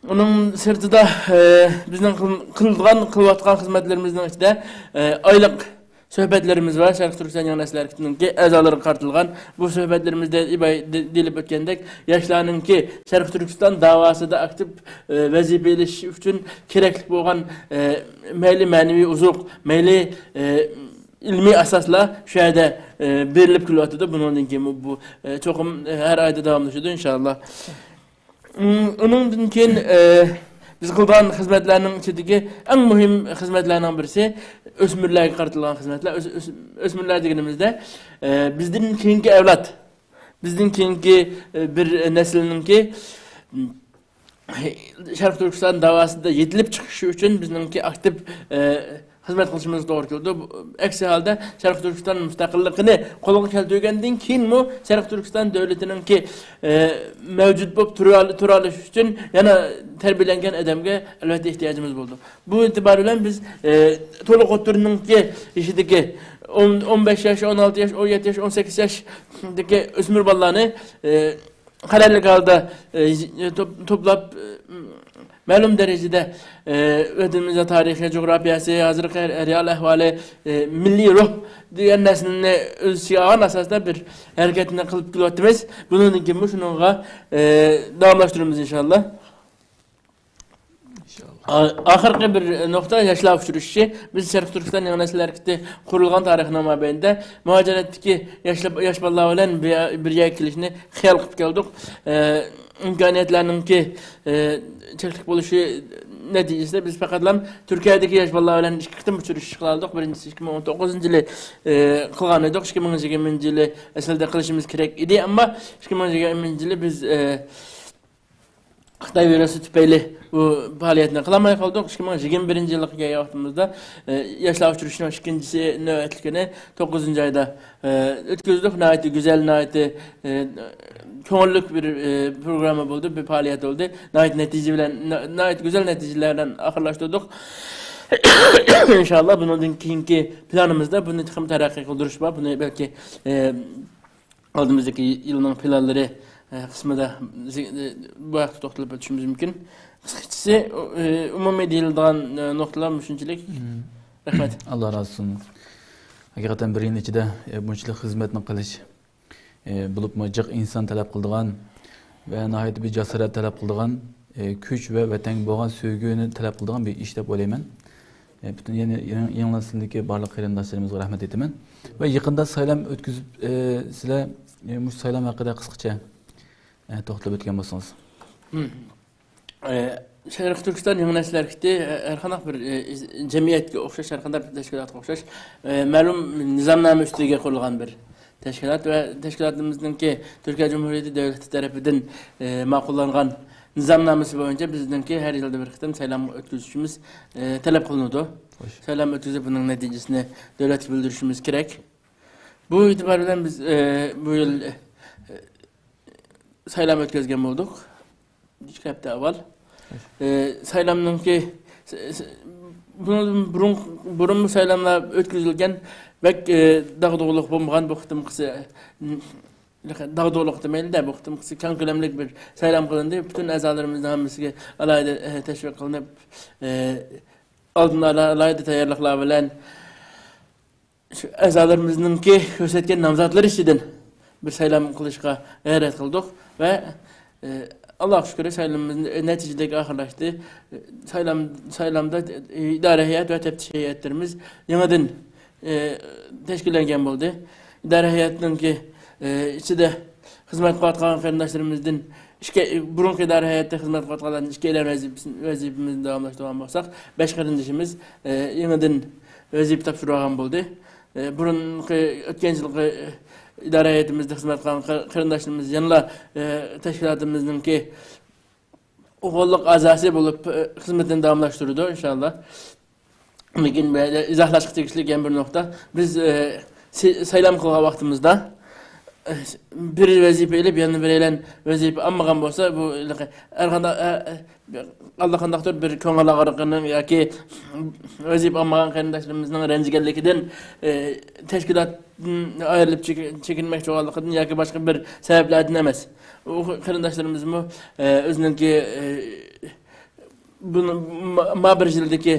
ئۇنىڭ سىرتىدا، ئى، بىزنىڭ قىل-، قىلىدىغان، قىلىۋاتقان خىزمەتلىرىمىزنىڭ ئىچىدە، ئى، ئايلىق سۆھبەتلىرىمىز بار. شەرقىي تۈركىستان يېڭى نەسىل ھەرىكىتىنىڭكى ئەزالىرىغا قارىتىلغان بۇ سۆھبەتلىرىمىزدە ئىباي-، دە-، دېيىلىپ ئۆتكەندەك، ياشلارنىڭكى شەرقىي تۈركىستان داۋاسىدا ئاكتىپ، ئى، ۋەزىپە ئېلىشى ئۈچۈن كېرەكلىك بولغان، ئى، مەيلى مەنىۋى ئوزۇق، مەيلى، ئى، ئىلمىي ئاساسلار شۇ يەردە، ئى، بېرىلىپ كېلىۋاتىدۇ. بۇنىڭدىن كېيىن بۇ، بۇ، ئى، چوقۇم، ئى، ھەر ئايدا داۋاملىشىدۇ، ئىنشائاللا. ئۇم، ئۇنىڭدىن كېيىن، ئى، بىز قىلغان خىزمەتلەرنىڭ ئىچىدىكى ئەڭ مۇھىم خىزمەتلەرنىڭ بىرسى ئۆسمۈرلەرگە قارىتىلغان خىزمەتلەر. ئۆس-، ئۆس-، ئۆسمۈرلەر دېگىنىمىزدە، ئى، بىزدىن كېيىنكى ئەۋلاد، بىزدىن كېيىنكى، ئى، بىر نەسىلنىڭكى، ئۇم، شەرقىي تۈركىستان داۋاسىدا يېتىلىپ چىقىشى ئۈچۈن بىزنىڭكى ئاكتىپ، ئە، خىزمەت قىلىشىمىز توغرا كېلىدۇ. بۇ، ئەكسى ھالدا شەرقىي تۈركىستان مۇستەقىللىقىنى قولغا كەلتۈرگەندىن كېيىنمۇ شەرقىي تۈركىستان دۆلىتىنىڭكى، ئە، مەۋجۇت بولۇپ تۇرال-، تۇرالىشى ئۈچۈن يەنە تەربىيەلەنگەن ئادەمگە ئەلۋەتتە ئېھتىياجىمىز بولىدۇ. بۇ ئېتىبار بىلەن بىز، ئە، تولۇق ئوتتۇرىنىڭكى يېشىدىكى ئون، ئون بەش ياش، ئون ئالتە ياش، ئون يەتتە ياش، ئون سەككىز ياشتىكى ئۆسمۈر بالىلارنى، ئە، قەرەللىك ھالدا، ئە، توپ-، توپلاپ، ئە، مەلۇم دەرىجىدە، ئە، ۋەتىنىمىزنىڭ تارىخى، جۇغراپىيەسى، ھازىرقى رېئال ئەھۋالى، ئە، مىللىي روھ دېگەن نەرسىنى ئۆز ئىچىگە ئالغان ئاساستا بىر ھەرىكەتنى قىلىپ كېلىۋاتىمىز. بۇنىڭدىن كېيىنمۇ شۇنىڭغا، ئە، داۋاملاشتۇرىمىز ئىنشاللا. ئا-، ئاخىرقى بىر نۇقتا ياشلار ئۇچرىشىشى. بىز شەرقىي تۈركىستان يېڭى نەسىل ھەرىكىتى قۇرۇلغان تارىخنىڭ مابەينىدە مۇھاجىرەتتىكى ياشلار، ياش بالىلار بىلەن بىر، بىر يەرگە كېلىشنى خىيال قىلىپ كەلدۇق. ئە، ئىمكانىيەتلەرنىڭكى، ئە، چەكلىك بولۇشى نەتىجىسىدە بىز پەقەتلا تۈركىيەدىكى ياش بالىلار بىلەن ئىككى قېتىم ئۇچرىشىش قىلالىدۇق. بىرىنچىسى ئىككى مىڭ ئون توققۇزىنچى يىلى، ئە، قىلغان ئىدۇق. ئىككى مىڭ يىگىرمىنچى يىلى ئەسلىدە قىلىشىمىز كېرەك ئىدى، ئەمما ئىككى مىڭ يىگىرمىنچى يىلى بىز، ئە، خىتاي ۋىرۇسى تۈپەيلى بۇ پائالىيەتنى قىلالماي قالدۇق. ئىككى مىڭ يىگىرمە بىرىنچى يىلغا كەلگەن ۋاقتىمىزدا، ئە، ياشلار ئۇچرىشىشىنىڭ ئىككىنچىسى نۆۋەتلىكىنى توققۇزىنچى ئايدا، ئە، ئۆتكۈزدۇق. ناھايىتى گۈزەل، ناھايىتى، ئە، كۆڭۈللۈك بىر، ئە، پروگرامما بولدى، بىر پائالىيەت بولدى. ناھايىتى نەتىجە بىلەن، نا-، ناھايىتى گۈزەل نەتىجىلەر بىلەن ئاخىرلاشتۇردۇق. ئىنشاللا بۇنىڭدىن كېيىنكى پىلانىمىزدا بۇنى تېخىمۇ تەرەققىي قىلدۇرۇش بار. بۇنى بەلكى، ئە، ئالدىمىزدىكى يىلنىڭ پىلانلىرى، ئە، قىسمىدا زى-، ئە، بۇ ھەقتە توختىلىپ ئۆتۈشىمىز مۇمكىن. قىسقىچىسى، ئۇ-، ئە، ئومۇمىي دېيىلىدىغان، ئە، نۇقتىلار مۇشۇنچىلىك. مم. رەھمەت. ئاللا رازى بولسۇن. ھەقىقەتەن بىر يىل ئىچىدە، ئە، بۇنچىلىك خىزمەتنى قىلىش، ئە، بولۇپمۇ جىق ئىنسان تەلەپ قىلىدىغان ۋە ناھايىتى بىر جاسارەت تەلەپ قىلىدىغان، ئە، كۈچ ۋە ۋەتەنگە بولغان سۆيگۈنى تەلەپ قىلىدىغان بىر ئىش دەپ ئويلايمەن. ئە، پۈتۈن يەنە يېڭى، يېڭى نەسىلدىكى بارلىق قېرىنداشلىرىمىزغا رەھمەت ئېيتىمەن. ۋە يېقىندا سايلام ئۆتكۈزۈپ، ئە، سىلەر، ئە، مۇشۇ سايلام ھەققىدە قىسقىچە، ئە، توختىلىپ ئۆتكەن بولسىڭىز. مم. ئە، شەرقىي تۈركىستان يېڭى نەسىل ھەرىكىتى، ئە، ھەر قانداق بىر، ئە، ئىز-، جەمئىيەتكە ئوخشاش، ھەر قانداق بىر تەشكىلاتقا ئوخشاش، ئە، مەلۇم نىزامنامە ئۈستىگە قۇرۇلغان بىر تەشكىلات ۋە تەشكىلاتىمىزنىڭكى تۈركىيە جۇمھۇرىيىتى دۆلىتى تەرىپىدىن، ئە، ماقۇللانغان نىزامنامىسى بويىچە بىزنىڭكى ھەر يىلدا بىر قېتىم سايلام ئۆتكۈزۈشىمىز، ئە، تەلەپ قىلىنىدۇ. خوش. سايلام ئۆتكۈزۈپ، بۇنىڭ نەتىجىسىنى دۆلەتكە بىلدۈرۈشىمىز كېرەك. بۇ ئېتىبار بىلەن بىز، ئە، بۇ يىل، ئە، سايلام ئۆتكۈزگەن بولدۇق. ئىككى ھەپتە ئاۋۋال. ئە، سايلامنىڭكى، س-، س-، بۇنىڭدىن بۇرۇن، بۇرۇنمۇ سايلاملار ئۆتكۈزۈلگەن، بەك، ئە، داغدۇغىلىق بولمىغان بۇ قېتىمقىسى، م، داغدۇغىلىق دېمەيلى-دە، بۇ قېتىمقىسى كەڭ كۆلەملىك بىر سايلام قىلىندى. پۈتۈن ئەزالىرىمىزنىڭ ھەممىسىگە ئالاھىدە، ئە، تەشۋىق قىلىنىپ، ئە، ئالدىن ئالا-، ئالاھىدە تەييارلىقلار بىلەن، شۇ ئەزالىرىمىزنىڭكى كۆرسەتكەن نامزاتلىرى ئىچىدىن بىر سايلام قىلىشقا غەيرەت قىلدۇق ۋە، ئى، ئاللاغا شۈكرى، سايلىمىمىز نەتىجىلىك ئاخىرلاشتى. سايلام، سايلامدا ئىدارە ھەيئەت ۋە تەپتىش ھەيئەتلىرىمىز يېڭىدىن، ئى، تەشكىللەنگەن بولدى. ئىدارە ھەيئەتنىڭكى، ئى، ئىچىدە خىزمەت قىلىۋاتقان قېرىنداشلىرىمىزدىن ئىككى، بۇرۇنقى ئىدارە ھەيئەتتە خىزمەت قىلىۋاتقانلارنىڭ ئىككىيلەن ۋەزىپىسىنى، ۋەزىپىمىزنى داۋاملاشتۇرغان بولساق، بەش قېرىندىشىمىز، ئى، يېڭىدىن ۋەزىپە تاپشۇرۇۋالغان بولدى. ئى، بۇرۇنقى، ئۆتكەن يىلقى، ئى، ئىدارە ھەيئىتىمىزدە خىزمەت قىلغان قېر-، قېرىنداشلىرىمىز يەنىلا، ئى، تەشكىلاتىمىزنىڭكى ئوغۇللۇق ئەزاسى بولۇپ، ئى، خىزمىتىنى داۋاملاشتۇرىدۇ، ئىنشاللا. لېكىن بۇ يەردە ئىزاھلاشقا تېگىشلىك يەنە بىر نۇقتا. بىز، ئى، سى-، سايلام قىلغان ۋاقتىمىزدا، بىر ۋەزىپە ئېلىپ، يەنە بىرەيلەن ۋەزىپە ئالمىغان بولسا، بۇ ھېلىقى ھەر قانداق، ئە، ئە، ئاللىقانداقتۇر بىر كۆڭۈل ئاغرىقىنىڭ ياكى ۋەزىپە ئالمىغان قېرىنداشلىرىمىزنىڭ رەنجىگەنلىكىدىن، ئە، تەشكىلاتتىن ئايرىلىپ چېكىن-، چېكىنمەكچى بولغانلىقىدىن ياكى باشقا بىر سەۋەبلەردىن ئەمەس. ئۇ قېرىنداشلىرىمىزمۇ، ئە، ئۆزىنىڭكى، ئە، بۇنىڭ ما-، ما بىر يىلدىكى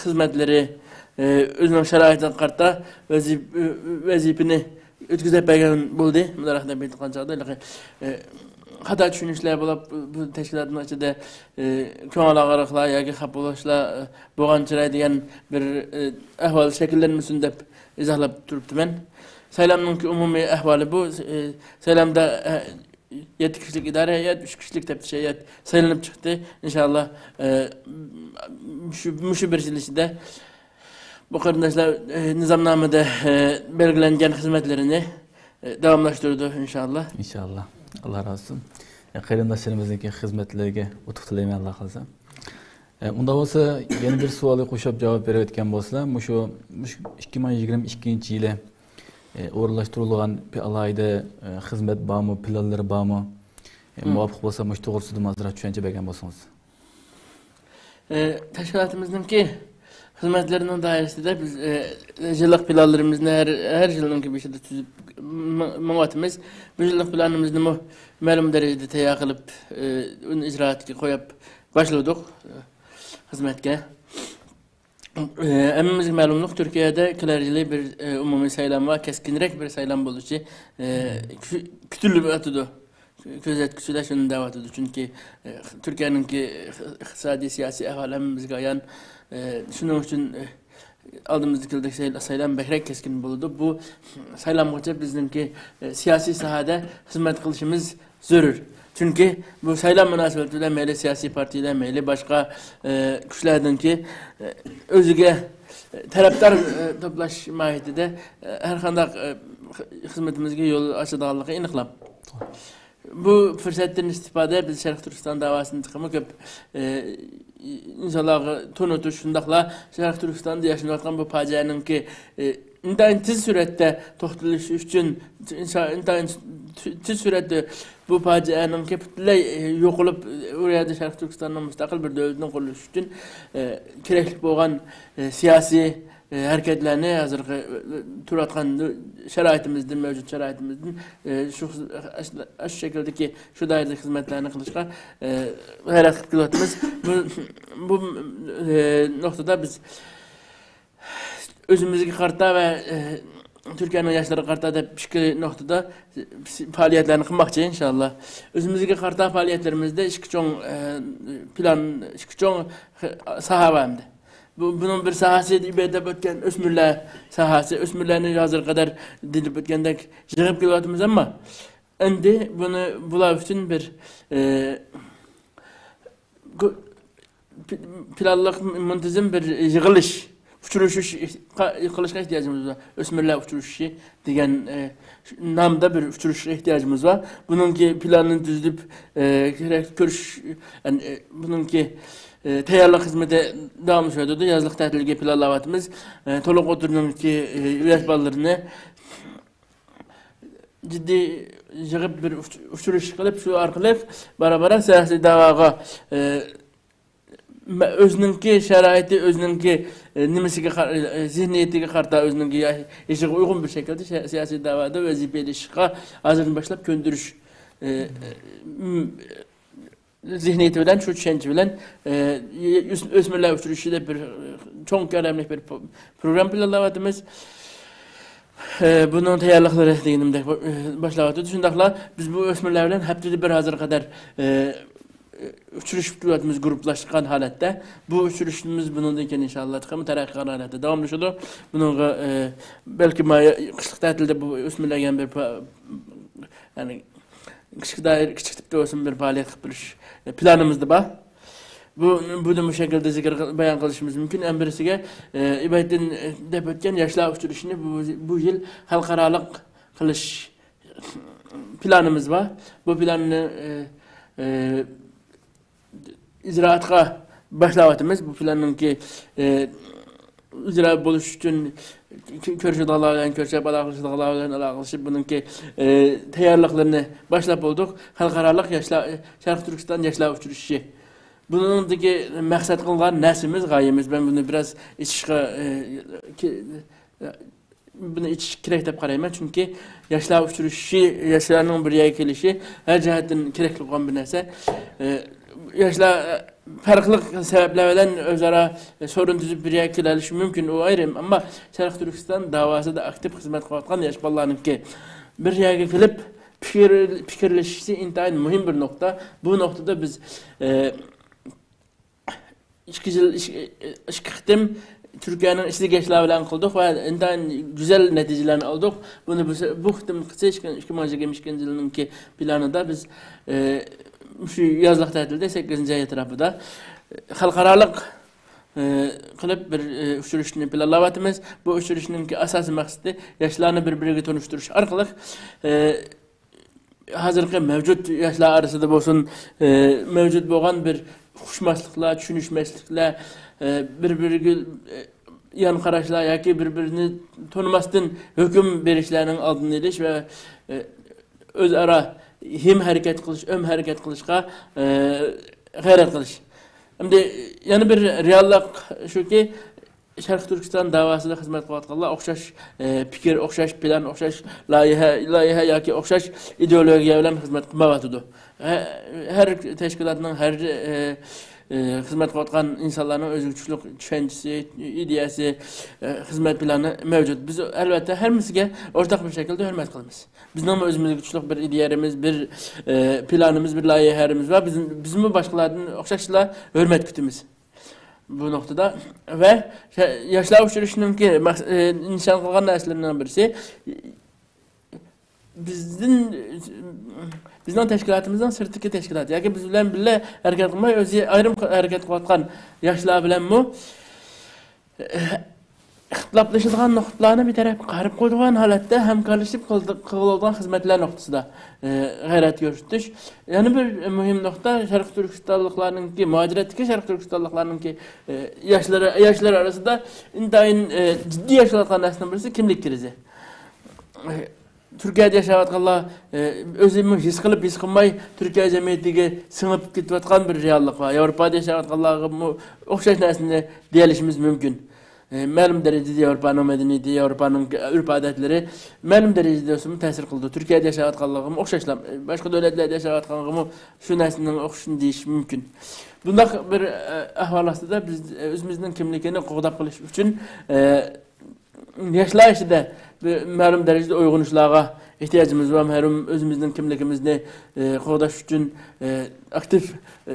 خىزمەتلىرى، ئۆزىنىڭ شارائىتىغا قارىتا ۋەزىپ-، ۋەزىپىنى ئۆتكۈزۈپ بەرگەن بولدى. مۇنداق دەپ ئېيتقان چاغدا، ھېلىقى، خاتا چۈشىنىشلەر بولۇپ، بۇ تەشكىلاتنىڭ ئىچىدە، كۆڭۈل ئاغرىقلار ياكى خاپا بولۇشلار، بولغان چىراي دېگەن بىر، ئەھۋال شەكىللەنمىسۇن دەپ ئىزاھلاپ تۇرۇپتىمەن. سايلامنىڭكى ئومۇمىي ئەھۋالى بۇ، سايلامدا، يەتتە كىشىلىك ئىدارە ھەيئەت، ئۈچ كىشىلىك تەپتىش ھەيئەت سايلىنىپ چىقتى. ئىنشاللا، ئە، مۇشۇ، مۇشۇ بىر يىل ئىچىدە بۇ قېرىنداشلار، ئە، نىزامنامىدە، ئە، بەلگىلەنگەن خىزمەتلىرىنى، ئە، داۋاملاشتۇرىدۇ، ئىنشاللا. ئىنشاللا. ئاللا رازى بولسۇن. قېرىنداشلىرىمىزنىڭكى خىزمەتلىرىگە ئۇتۇق تىلەيمەن، ئاللا خالىسا. ئە، ئۇنداق بولسا، يەنە بىر سوئالغا قوشۇپ جاۋاب بېرىۋەتكەن بولسىلا، مۇشۇ، مۇشۇ ئىككى مىڭ يىگىرمە ئىككىنچى يىلى، ئە، ئورۇنلاشتۇرۇلغان بىر ئالاھىدە، ئە، خىزمەت بارمۇ، پىلانلىرى بارمۇ؟ ئە، مۇۋاپىق بولسا، مۇشۇ توغرىسىدا ئازراق چۈشەنچە بەرگەن بولسىڭىز. ئە، تەشكىلاتىمىزنىڭكى خىزمەتلىرىنىڭ دائىرىسىدە بىز، ئە، يىللىق پىلانلىرىمىزنى ھەر، ھەر يىلنىڭكى بېشىدا تۈزۈپ مېڭ-، مېڭىۋاتىمىز. بۇ يىللىق پىلانىمىزنىمۇ مەلۇم دەرىجىدە تەييار قىلىپ، ئە، ئۇنى ئىجرائاتقا قويۇپ باشلىدۇق، ئە، خىزمەتكە. ئە، ھەممىمىزگە مەلۇملۇق، تۈركىيەدە كېلەر يىلى بىر، ئە، ئومۇمىي سايلام ۋە كەسكىنرەك بىر سايلام بولۇشى، ئە، كۈ-، كۈتۈلۈۋاتىدۇ. كۆزەتكۈچىلەر شۇنى دەۋاتىدۇ. چۈنكى، ئە، تۈركىيەنىڭكى ئىقتىسادىي، سىياسىي ئەھۋالى ھەممىمىزگە ئايان. ئە، شۇنىڭ ئۈچۈن، ئە، ئالدىمىزدا كېلىدىكى سايل-، سايلام بەكرەك كەسكىن بولىدۇ. بۇ سايلامغىچە بىزنىڭكى، ئە، سىياسىي ساھەدە خىزمەت قىلىشىمىز زۆرۈر. چۈنكى بۇ سايلام مۇناسىۋىتى بىلەن مەيلى سىياسىي پارتىيەلەر، مەيلى باشقا، ئە، كۈچلەرنىڭكى، ئە، ئۆزىگە، ئە، تەرەپدار، ئە، توپلاش ماھىيىتىدە، ئە، ھەر قانداق، ئە، خىزمىتىمىزگە يول ئاچىدىغانلىقى ئېنىقلا. بۇ پۇرسەتتىن ئىستىپادە بىز شەرقىي تۈركىستان داۋاسىنى تېخىمۇ كۆپ، ئە، ئىنسانلارغا تونۇتۇش، شۇنداقلا شەرقىي تۈركىستاندا ياشىنىۋاتقان بۇ پاجىئەنىڭكى، ئە، ئىنتايىن تېز سۈرئەتتە توختىتىلىشى ئۈچۈن، ئىنسا-، ئىنتايىن تېز سۈرئەتتە بۇ پاجىئەنىڭكى پۈتۈنلەي، ئە، يوقىلىپ، ئۇ يەردە شەرقىي تۈركىستاننىڭ مۇستەقىل بىر دۆلىتىنىڭ قۇرۇلۇشى ئۈچۈن، ئە، كېرەكلىك بولغان، ئە، سىياسىي، ئە، ھەرىكەتلەرنى، ھازىرقى، ئە، تۇرۇۋاتقان شارائىتىمىزدىن، مەۋجۇت شارائىتىمىزدىن، ئە، شۇ، ئاشۇ شەكىلدىكى، شۇ دائىرىدىكى خىزمەتلەرنى قىلىشقا، ئە، غەيرەت قىلىپ كېلىۋاتىمىز. بۇ، بۇ، ئە، نۇقتىدا بىز ئۆزىمىزگە قارىتا ۋە، ئە، تۈركىيەنىڭ ياشلىرىغا قارىتا دەپ ئىككى نۇقتىدا پائالىيەتلەرنى قىلماقچى، ئىنشاللا. ئۆزىمىزگە قارىتا پائالىيەتلىرىمىزدە ئىككى چوڭ، ئە، پىلان، ئىككى چوڭ ساھە بار ئەمدى. بۇ، بۇنىڭ بىر ساھەسى دەپ ئۆتكەن ئۆسمۈرلەر ساھەسى. ئۆسمۈرلەرنى ھازىرغا قەدەر دەپ ئۆتكەندەك يىغىپ كېلىۋاتىمىز، ئەمما ئەمدى بۇنى، بۇلار ئۈچۈن بىر، ئە، گۇ-، پى-، پىلانلىق، مۇنتىزىم بىر يىغىلىش، ئۇچرىشىش قا-، قىلىشقا ئېھتىياجىمىز بار. ئۆسمۈرلەر ئۇچرىشىشى دېگەن، ئە، نامدا بىر ئۇچرىشىشقا ئېھتىياجىمىز بار. بۇنىڭكى پىلانىنى تۈزۈپ، ئە، كېرەك كۆرۈش، يەنى، ئە، بۇنىڭكى، ئە، تەييارلىق خىزمىتى داۋاملىشىۋاتىدۇ. يازلىق تەتىلگە پىلانلاۋاتىمىز. ئە، تولۇق ئوتتۇرىنىڭكى، ئە، ياش بالىلىرىنى جىددىي يىغىپ، بىر ئۇچ-، ئۇچرىشىش قىلىپ، شۇ ئارقىلىق بارا-بارا سىياسىي دەۋاغا، ئە، مە-، ئۆزىنىڭكى شارائىتى، ئۆزىنىڭكى، ئە، نېمىسىگە قار-، ئە، زېھنىيىتىگە قارىتا، ئۆزىنىڭكى يا-، يېشىغا ئۇيغۇن بىر شەكىلدە شە-، سىياسىي دەۋادا ۋەزىپە ئېلىشىشقا ھازىردىن باشلاپ كۆندۈرۈش، ئە، م-، زېھنىيىتى بىلەن، شۇ چۈشەنچە بىلەن، ئە، ئۆس-، ئۆسمۈرلەر ئۇچرىشىشى دەپ بىر، ئە، چوڭ كۆلەملىك بىر پو-، پروگرامما پىلانلاۋاتىمىز. ئە، بۇنىڭ تەييارلىقلىرى دېگىنىمدەك، ئە، باشلاۋاتىدۇ. شۇنداقلا بىز بۇ ئۆسمۈرلەر بىلەن ھەپتىدە بىر ھازىرغا قەدەر، ئە، ئۇچرىشىپ تۇرۇۋاتىمىز گۇرۇپپىلاشقان ھالەتتە. بۇ ئۇچرىشىشىمىز بۇنىڭدىن كېيىن ئىنشاللا تېخىمۇ تەرەققىي قىلغان ھالەتتە داۋاملىشىدۇ. بۇنىڭغا، ئە، بەلكىم قىشلىق تەتىلدە بۇ ئۆسمۈرلەرگە بىر پا-، يەنى كىچىك دائىرە، كىچىك تىپتا بولسىمۇ بىر پائالىيەت قىلىپ بېرىش، ئە، پىلانىمىزدا بار. بۇ، بۇنى بۇ شەكىلدە زىكىر قىل-، بايان قىلىشىمىز مۇمكىن. ئەمما بىرسىگە، ئە، ئىبراھىمدىن، ئە، دەپ ئۆتكەن ياشلار ئۇچرىشىشىنى بۇ، بۇ يىل خەلقئارالىق قىلىش پىلانىمىز بار. بۇ پىلاننى، ئە، ئە، ئىجرائاتقا باشلاۋاتىمىز. بۇ پىلاننىڭكى، ئە، ئىجرا بولۇش ئۈچۈن كۆ-، كۆرۈشىدىغانلار بىلەن كۆرۈشۈپ، ئالاقىلىشىدىغانلار بىلەن ئالاقىلىشىپ، بۇنىڭكى، ئە، تەييارلىقلىرىنى باشلاپ بولدۇق. خەلقئارالىق ياشلار، شەرقىي تۈركىستان ياشلار ئۇچرىشىشى. بۇنىڭدىكى مەقسەت قىلغان نەرسىمىز، غايىمىز، مەن بۇنى بىراز ئېچىشقا، ئە، كى-، بۇنى ئېچىش كېرەك دەپ قارايمەن، چۈنكى ياشلار ئۇچرىشىشى، ياشلارنىڭ بىر يەرگە كېلىشى ھەر جەھەتتىن كېرەكلىك بولغان بىر نەرسە. ئە، ياشلار، ئە، پەرقلىق سەۋەبلەر بىلەن ئۆزئارا سورۇن تۈزۈپ بىر يەرگە كېلەلىشى مۇمكىن، ئۇ ئايرىم. ئەمما شەرقىي تۈركىستان داۋاسىدا ئاكتىپ خىزمەت قىلىۋاتقان ياش بالىلارنىڭكى بىر يەرگە كېلىپ پىكىر، پىكىرلىشىشى ئىنتايىن مۇھىم بىر نۇقتا. بۇ نۇقتىدا بىز، ئە، ئىككى يىل، ئىككى، ئىككى قېتىم تۈركىيەنىڭ ئىچىدىكى ياشلار بىلەن قىلدۇق ۋە ئىنتايىن گۈزەل نەتىجىلەرنى ئالدۇق. بۇنى بىز بۇ قېتىمقىسى ئىككى مىڭ يىگىرمە ئىككىنچى يىلنىڭكى پىلانىدا بىز، ئە، شۇ يازلىق تەتىلدە سەككىزىنچى ئاي ئەتراپىدا، ئە، خەلقئارالىق، ئە، قىلىپ بىر، ئە، ئۇچرىشىشنى پىلانلاۋاتىمىز. بۇ ئۇچرىشىشنىڭكى ئاساسىي مەقسىتى ياشلارنى بىر-بىرىگە تونۇشتۇرۇش ئارقىلىق، ئە، ھازىرقى مەۋجۇت ياشلار ئارىسىدا بولسۇن، ئە، مەۋجۇت بولغان بىر ئۇقۇشماسلىقلار، چۈشىنىشمەسلىكلەر، ئە، بىر-بىرىگە، ئە، يان قاراشلار ياكى بىر-بىرىنى تونۇماستىن ھۆكۈم بېرىشلەرنىڭ ئالدىنى ئېلىش ۋە، ئە، ئۆزئارا ھەم ھەرىكەت قىلىش، ئۆم ھەرىكەت قىلىشقا، ئە، غەيرەت قىلىش. ئەمدى يەنە بىر رېئاللىق شۇكى، شەرقىي تۈركىستان داۋاسىدا خىزمەت قىلىۋاتقانلار ئوخشاش، ئە، پىكىر، ئوخشاش پىلان، ئوخشاش لايىھە، لايىھە ياكى ئوخشاش ئىدېئولوگىيە بىلەن خىزمەت قىلمايۋاتىدۇ. ھە-، ھەر تەشكىلاتنىڭ، ھەر، ئە، ئە، خىزمەت قىلىۋاتقان ئىنسانلارنىڭ ئۆزىگە تۇشلۇق چۈشەنچىسى، ئىدىيەسى، ئە، خىزمەت پىلانى مەۋجۇت. بىز، ئەلۋەتتە، ھەممىسىگە ئورتاق بىر شەكىلدە ھۆرمەت قىلىمىز. بىزنىڭمۇ ئۆزىمىزگە تۇشلۇق بىر ئىدىيەمىز، بىر، ئە، پىلانىمىز، بىر لايىھەمىز بار. بىز، بىزمۇ باشقىلاردىن ئوخشاشلا ھۆرمەت كۈتىمىز. بۇ نۇقتىدا ۋە شە-، ياشلار ئۇچرىشىشىنىڭكى مەقس-، ئى، نىشان قىلغان نەرسىلىرىنىڭ بىرسى، بىزدىن، بىزنىڭ تەشكىلاتىمىزنىڭ سىرتتىكى تەشكىلات ياكى بىز بىلەن بىللە ھەرىكەت قىلماي، ئۆزى ئايرىم ھەرىكەت قىلىۋاتقان ياشلار بىلەنمۇ، ئى، ئىختىلاپلىشىدىغان نۇقتىلارنى بىر تەرەپكە قايرىپ قويىدىغان ھالەتتە ھەمكارلىشىپ قىلدى-، قىلىدىغان خىزمەتلەر نۇقتىسىدا، ئى، غەيرەت كۆرسىتىش. يەنە بىر مۇھىم نۇقتا، شەرقىي تۈركىستانلىقلارنىڭكى، مۇھاجىرەتتىكى شەرقىي تۈركىستانلىقلارنىڭكى، ئى، ياشلىرى، ياشلار ئارىسىدا ئىنتايىن، ئى، جىددىي ياشىنىۋاتقان نەرسىنىڭ بىرسى كىملىك كرىزى. ئى، تۈركىيەدە ياشاۋاتقانلار، ئى، ئۆزىمۇ ھېس قىلىپ، ھېس قىلماي تۈركىيە جەمئىيىتىگە سىڭىپ كېتىۋاتقان بىر رېئاللىق بار. ياۋروپادا ياشاۋاتقانلارغىمۇ ئوخشاش نەرسىنى دېيەلىشىمىز مۇمكىن. ئى، مەلۇم دەرىجىدە ياۋروپانىڭ مەدەنىيىتى، ياۋروپانىڭ ئۆرپ-ئادەتلىرى مەلۇم دەرىجىدە بولسىمۇ تەسىر قىلىدۇ. تۈركىيەدە ياشاۋاتقانلىقىمۇ ئوخشاشلا، باشقا دۆلەتلەردە ياشاۋاتقانلىقىمۇ شۇ نەرسىنىڭ ئوخشىشىنى دېيىش مۇمكىن. بۇنداق بىر، ئە، ئەھۋال ئاستىدا بىز، ئە، ئۆزىمىزنىڭ كىملىكىنى قوغداپ قېلىش ئۈچۈن، ئە، ياشلار ئىچىدە بىر مەلۇم دەرىجىدە ئويغىنىشلارغا ئېھتىياجىمىز بار. مەلۇم ئۆزىمىزنىڭ كىملىكىمىزنى، ئە، قوغداش ئۈچۈن، ئە، ئاكتىپ، ئە،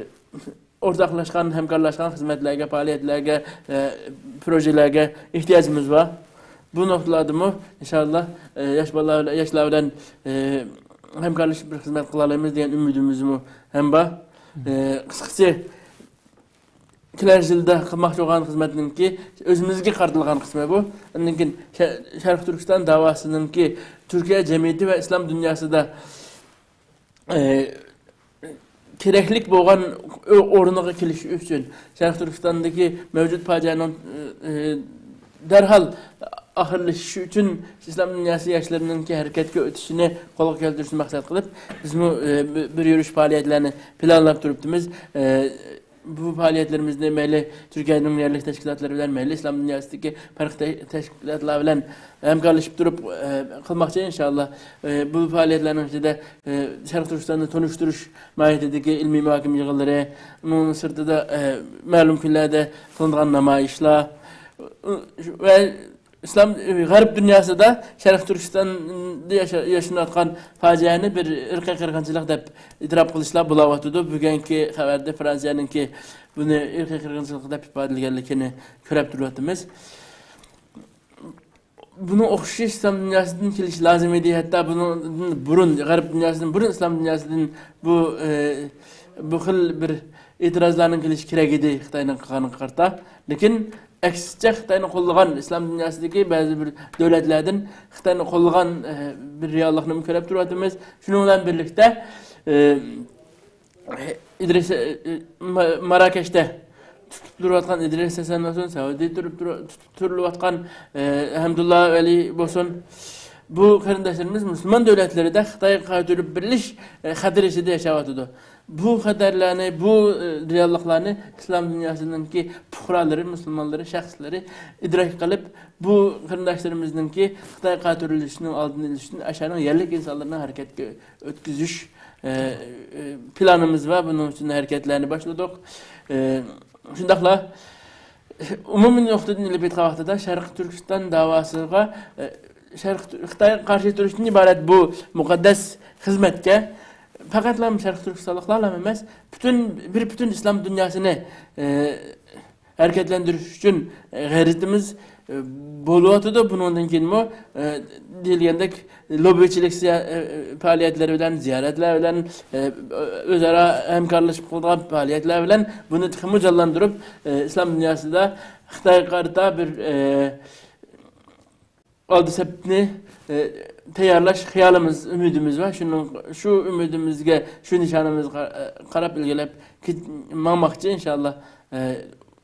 ئورتاقلاشقان، ھەمكارلاشقان خىزمەتلەرگە، پائالىيەتلەرگە، ئە، پروژېلەرگە ئېھتىياجىمىز بار. بۇ نۇقتىلاردىمۇ ئىنشاللا، ئە، ياش بالىلار بىلەن، ياشلار بىلەن، ئە، ھەمكارلىشىپ بىر خىزمەت قىلالايمىز دېگەن ئۈمىدىمىزمۇ ھەم بار. ئە، قىسقىسى، كېلەر يىلدا قىلماقچى بولغان خىزمەتنىڭكى ئۆزىمىزگە قارىتىلغان قىسمى بۇ. ئاندىن كېيىن شە-، شەرقىي تۈركىستان داۋاسىنىڭكى تۈركىيە جەمئىيىتى ۋە ئىسلام دۇنياسىدا، ئە، كېرەكلىك بولغان ئو-، ئورنىغا كېلىشى ئۈچۈن، شەرقىي تۈركىستاندىكى مەۋجۇت پاجىئەنىڭ، ئە، دەرھال ئاخىرلىشىشى ئۈچۈن ئىسلام دۇنياسى ياشلىرىنىڭكى ھەرىكەتكە ئۆتۈشىنى قولغا كەلتۈرۈشنى مەقسەت قىلىپ، بىزمۇ، ئە، بىر يۈرۈش پائالىيەتلەرنى پىلانلاپ تۇرۇپتىمىز. ئە، بۇ پائالىيەتلىرىمىزنى مەيلى تۈركىيەنىڭ يەرلىك تەشكىلاتلىرى بىلەن، مەيلى ئىسلام دۇنياسىدىكى پەرقلىق تە-، تەشكىلاتلار بىلەن ھەمكارلىشىپ تۇرۇپ، ئە، قىلماقچى ئىنشاللا. ئە، بۇ پائالىيەتلەرنىڭ ئىچىدە، ئە، شەرقىي تۈركىستاننى تونۇشتۇرۇش ماھىيىتىدىكى ئىلمىي مۇھاكىمە يىغىنلىرى، ئۇنىڭ سىرتىدا، ئە، مەلۇم كۈنلەردە قىلىنىدىغان نامايىشلار، ئۇ، ۋە ئىسلام، غەرب دۇنياسىدا شەرقىي تۈركىستاندا ياشا-، ياشىنىۋاتقان پاجىئەنى بىر ئىرقىي قىرغىنچىلىق دەپ ئېتىراپ قىلىشلار بولاۋاتىدۇ. بۈگۈنكى خەۋەردە فرانسىيەنىڭكى بۇنى ئىرقىي قىرغىنچىلىق دەپ ئىپادىلىگەنلىكىنى كۆرۈپ تۇرۇۋاتىمىز. بۇنىڭ ئوخشىشى ئىسلام دۇنياسىدىن كېلىشى لازىم ئىدى. ھەتتا بۇنىڭدىن بۇرۇن، غەرب دۇنياسىدىن بۇرۇن ئىسلام دۇنياسىدىن بۇ، ئە، بۇ خىل بىر ئېتىرازلارنىڭ كېلىشى كېرەك ئىدى خىتاينىڭ قىلغانىغا قارىتا. لېكىن ئەكسىچە خىتاينى قوللىغان ئىسلام دۇنياسىدىكى بەزى بىر دۆلەتلەردىن خىتاينى قوللىغان، ئە، بىر رېئاللىقنىمۇ كۆرۈپ تۇرۇۋاتىمىز. شۇنىڭ بىلەن بىرلىكتە، ئە، ئىدرىس، ئە، ما-، ماراكەشتە تۇتۇپ تۇرۇۋاتقان ئىدرىس ھەسەن بولسۇن، سەئۇدىدە تۇرۇپ تۇرۇ-، تۇتۇپ تۇرۇلۇۋاتقان، ئە، ھەمدۇللا ۋەلى بولسۇن، بۇ قېرىنداشلىرىمىز مۇسۇلمان دۆلەتلىرىدە خىتايغا قارشى تۇرۇپ بېرىلىش، ئە، خەتىرى ئىچىدە ياشاۋاتىدۇ. بۇ خەتەرلەرنى، بۇ، ئە، رېئاللىقلارنى ئىسلام دۇنياسىنىڭكى پۇقرالىرى، مۇسۇلمانلىرى، شەخسلىرى ئىدراك قىلىپ، بۇ قېرىنداشلىرىمىزنىڭكى خىتايغا قارشى تۇرۇلۇشىنىڭ ئالدىنى ئېلىش ئۈچۈن ئاشۇنىڭ يەرلىك ئىنسانلىرىنىڭ ھەرىكەتكە ئۆتكۈزۈش، ئە، ئە، پىلانىمىز بار. بۇنىڭ ئۈچۈن ھەرىكەتلەرنى باشلىدۇق. ئە، شۇنداقلا، ئومۇمىي نۇقتىدىن ئېلىپ ئېيتقان ۋاقتىدا، شەرقىي تۈركىستان داۋاسىغا، ئە، شەرقىي تۈ-، خىتايغا قارشى تۇرۇشتىن ئىبارەت بۇ مۇقەددەس خىزمەتكە پەقەتلا شەرقىي تۈركىستانلىقلارلا ئەمەس، پۈتۈن، بىر پۈتۈن ئىسلام دۇنياسىنى، ئە، ھەرىكەتلەندۈرۈش ئۈچۈن غەيرىتىمىز، ئە، بولۇۋاتىدۇ. بۇنىڭدىن كېيىنمۇ، ئە، دېيىلگەندەك، لوببىچىلىك سىيا-، ئە، پائالىيەتلىرى بىلەن، زىيارەتلەر بىلەن، ئە، ئۆزئارا ھەمكارلىشىپ قىلىدىغان پائالىيەتلەر بىلەن بۇنى تېخىمۇ جانلاندۇرۇپ، ئە، ئىسلام دۇنياسىدا خىتايغا قارىتا بىر، ئە، ئالدى سەپنى، ئە، تەييارلاش خىيالىمىز، ئۈمىدىمىز بار. شۇنىڭ، شۇ ئۈمىدىمىزگە، شۇ نىشانىمىزغا، ئە، قاراپ ئىلگىرىلەپ كېت-، ماڭماقچى، ئىنشاللا. ئە،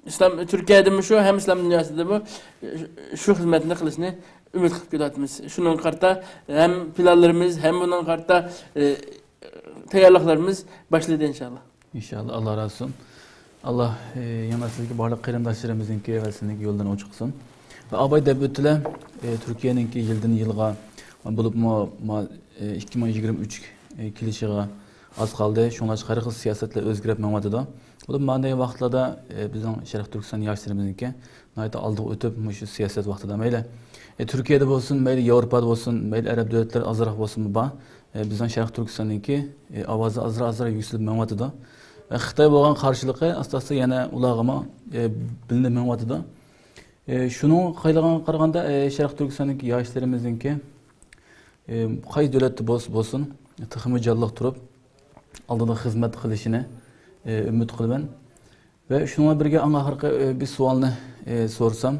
ئىسلام، تۈركىيەدىمۇ شۇ، ھەم ئىسلام دۇنياسىدىمۇ شۇ خىزمەتنى قىلىشنى ئۈمىد قىلىپ كېلىۋاتىمىز. شۇنىڭغا قارىتا ھەم پىلانلىرىمىز، ھەم بۇنىڭغا قارىتا، ئە، تەييارلىقلىرىمىز باشلىدى، ئىنشاللا. ئىنشاللا، ئاللا رازى بولسۇن. ئاللا، ئە، يەنە سىزگە بارلىق قېرىنداشلىرىمىزنىڭكى ۋە سىزنىڭكى يوللىرىنى ئوچۇق قىلسۇن. ۋە ئاباي دەپ ئۆتتىلە، ئە، تۈركىيەنىڭكى يىلدىن يىلغا، بولۇپمۇ، ما-، ئە، ئىككى مىڭ يىگىرمە ئۈچ، ئە، كېلىشىغا ئاز قالدى. شۇڭلاشقا ھەر خىل سىياسەتلەر ئۆزگىرىپ مېڭىۋاتىدۇ. بولۇپ مانداق ۋاقىتلاردا، ئە، بىزنىڭ شەرقىي تۈركىستان ياشلىرىمىزنىڭكى ناھايىتى ئالدىغا ئۆتۈپ، مۇشۇ سىياسەت ۋاقتىدا مەيلى، ئە، تۈركىيەدە بولسۇن، مەيلى ياۋروپادا بولسۇن، مەيلى ئەرەب دۆلەتلىرى ئازراق بولسۇنمۇ بار. ئە، بىزنىڭ شەرقىي تۈركىستاننىڭكى، ئە، ئاۋازى ئازراق-ئازراق يۈكسىلىپ مېڭىۋاتىدۇ. ۋە خىتاي بولغان قارشىلىقى ئاستا-ئاستا يەنە ئۇلارغىمۇ، ئە، بىلىنىپ مېڭىۋاتىدۇ. ئە، شۇنىڭ قايلىغىنىغا قارىغاندا، ئە، شەرقىي تۈركىستاننىڭكى ياشلىرىمىزنىڭكى، ئە، قايسى دۆلەتتە بولسا بولسۇن، تېخىمۇ جانلىق تۇرۇپ، ئالدىدا خىزمەت قىلىشىنى، ئە، ئۈمىد قىلىمەن. ۋە شۇنىڭ بىلەن بىرگە، ئەڭ ئاخىرقى، ئە، بىر سوئالنى، ئە، سورىسام،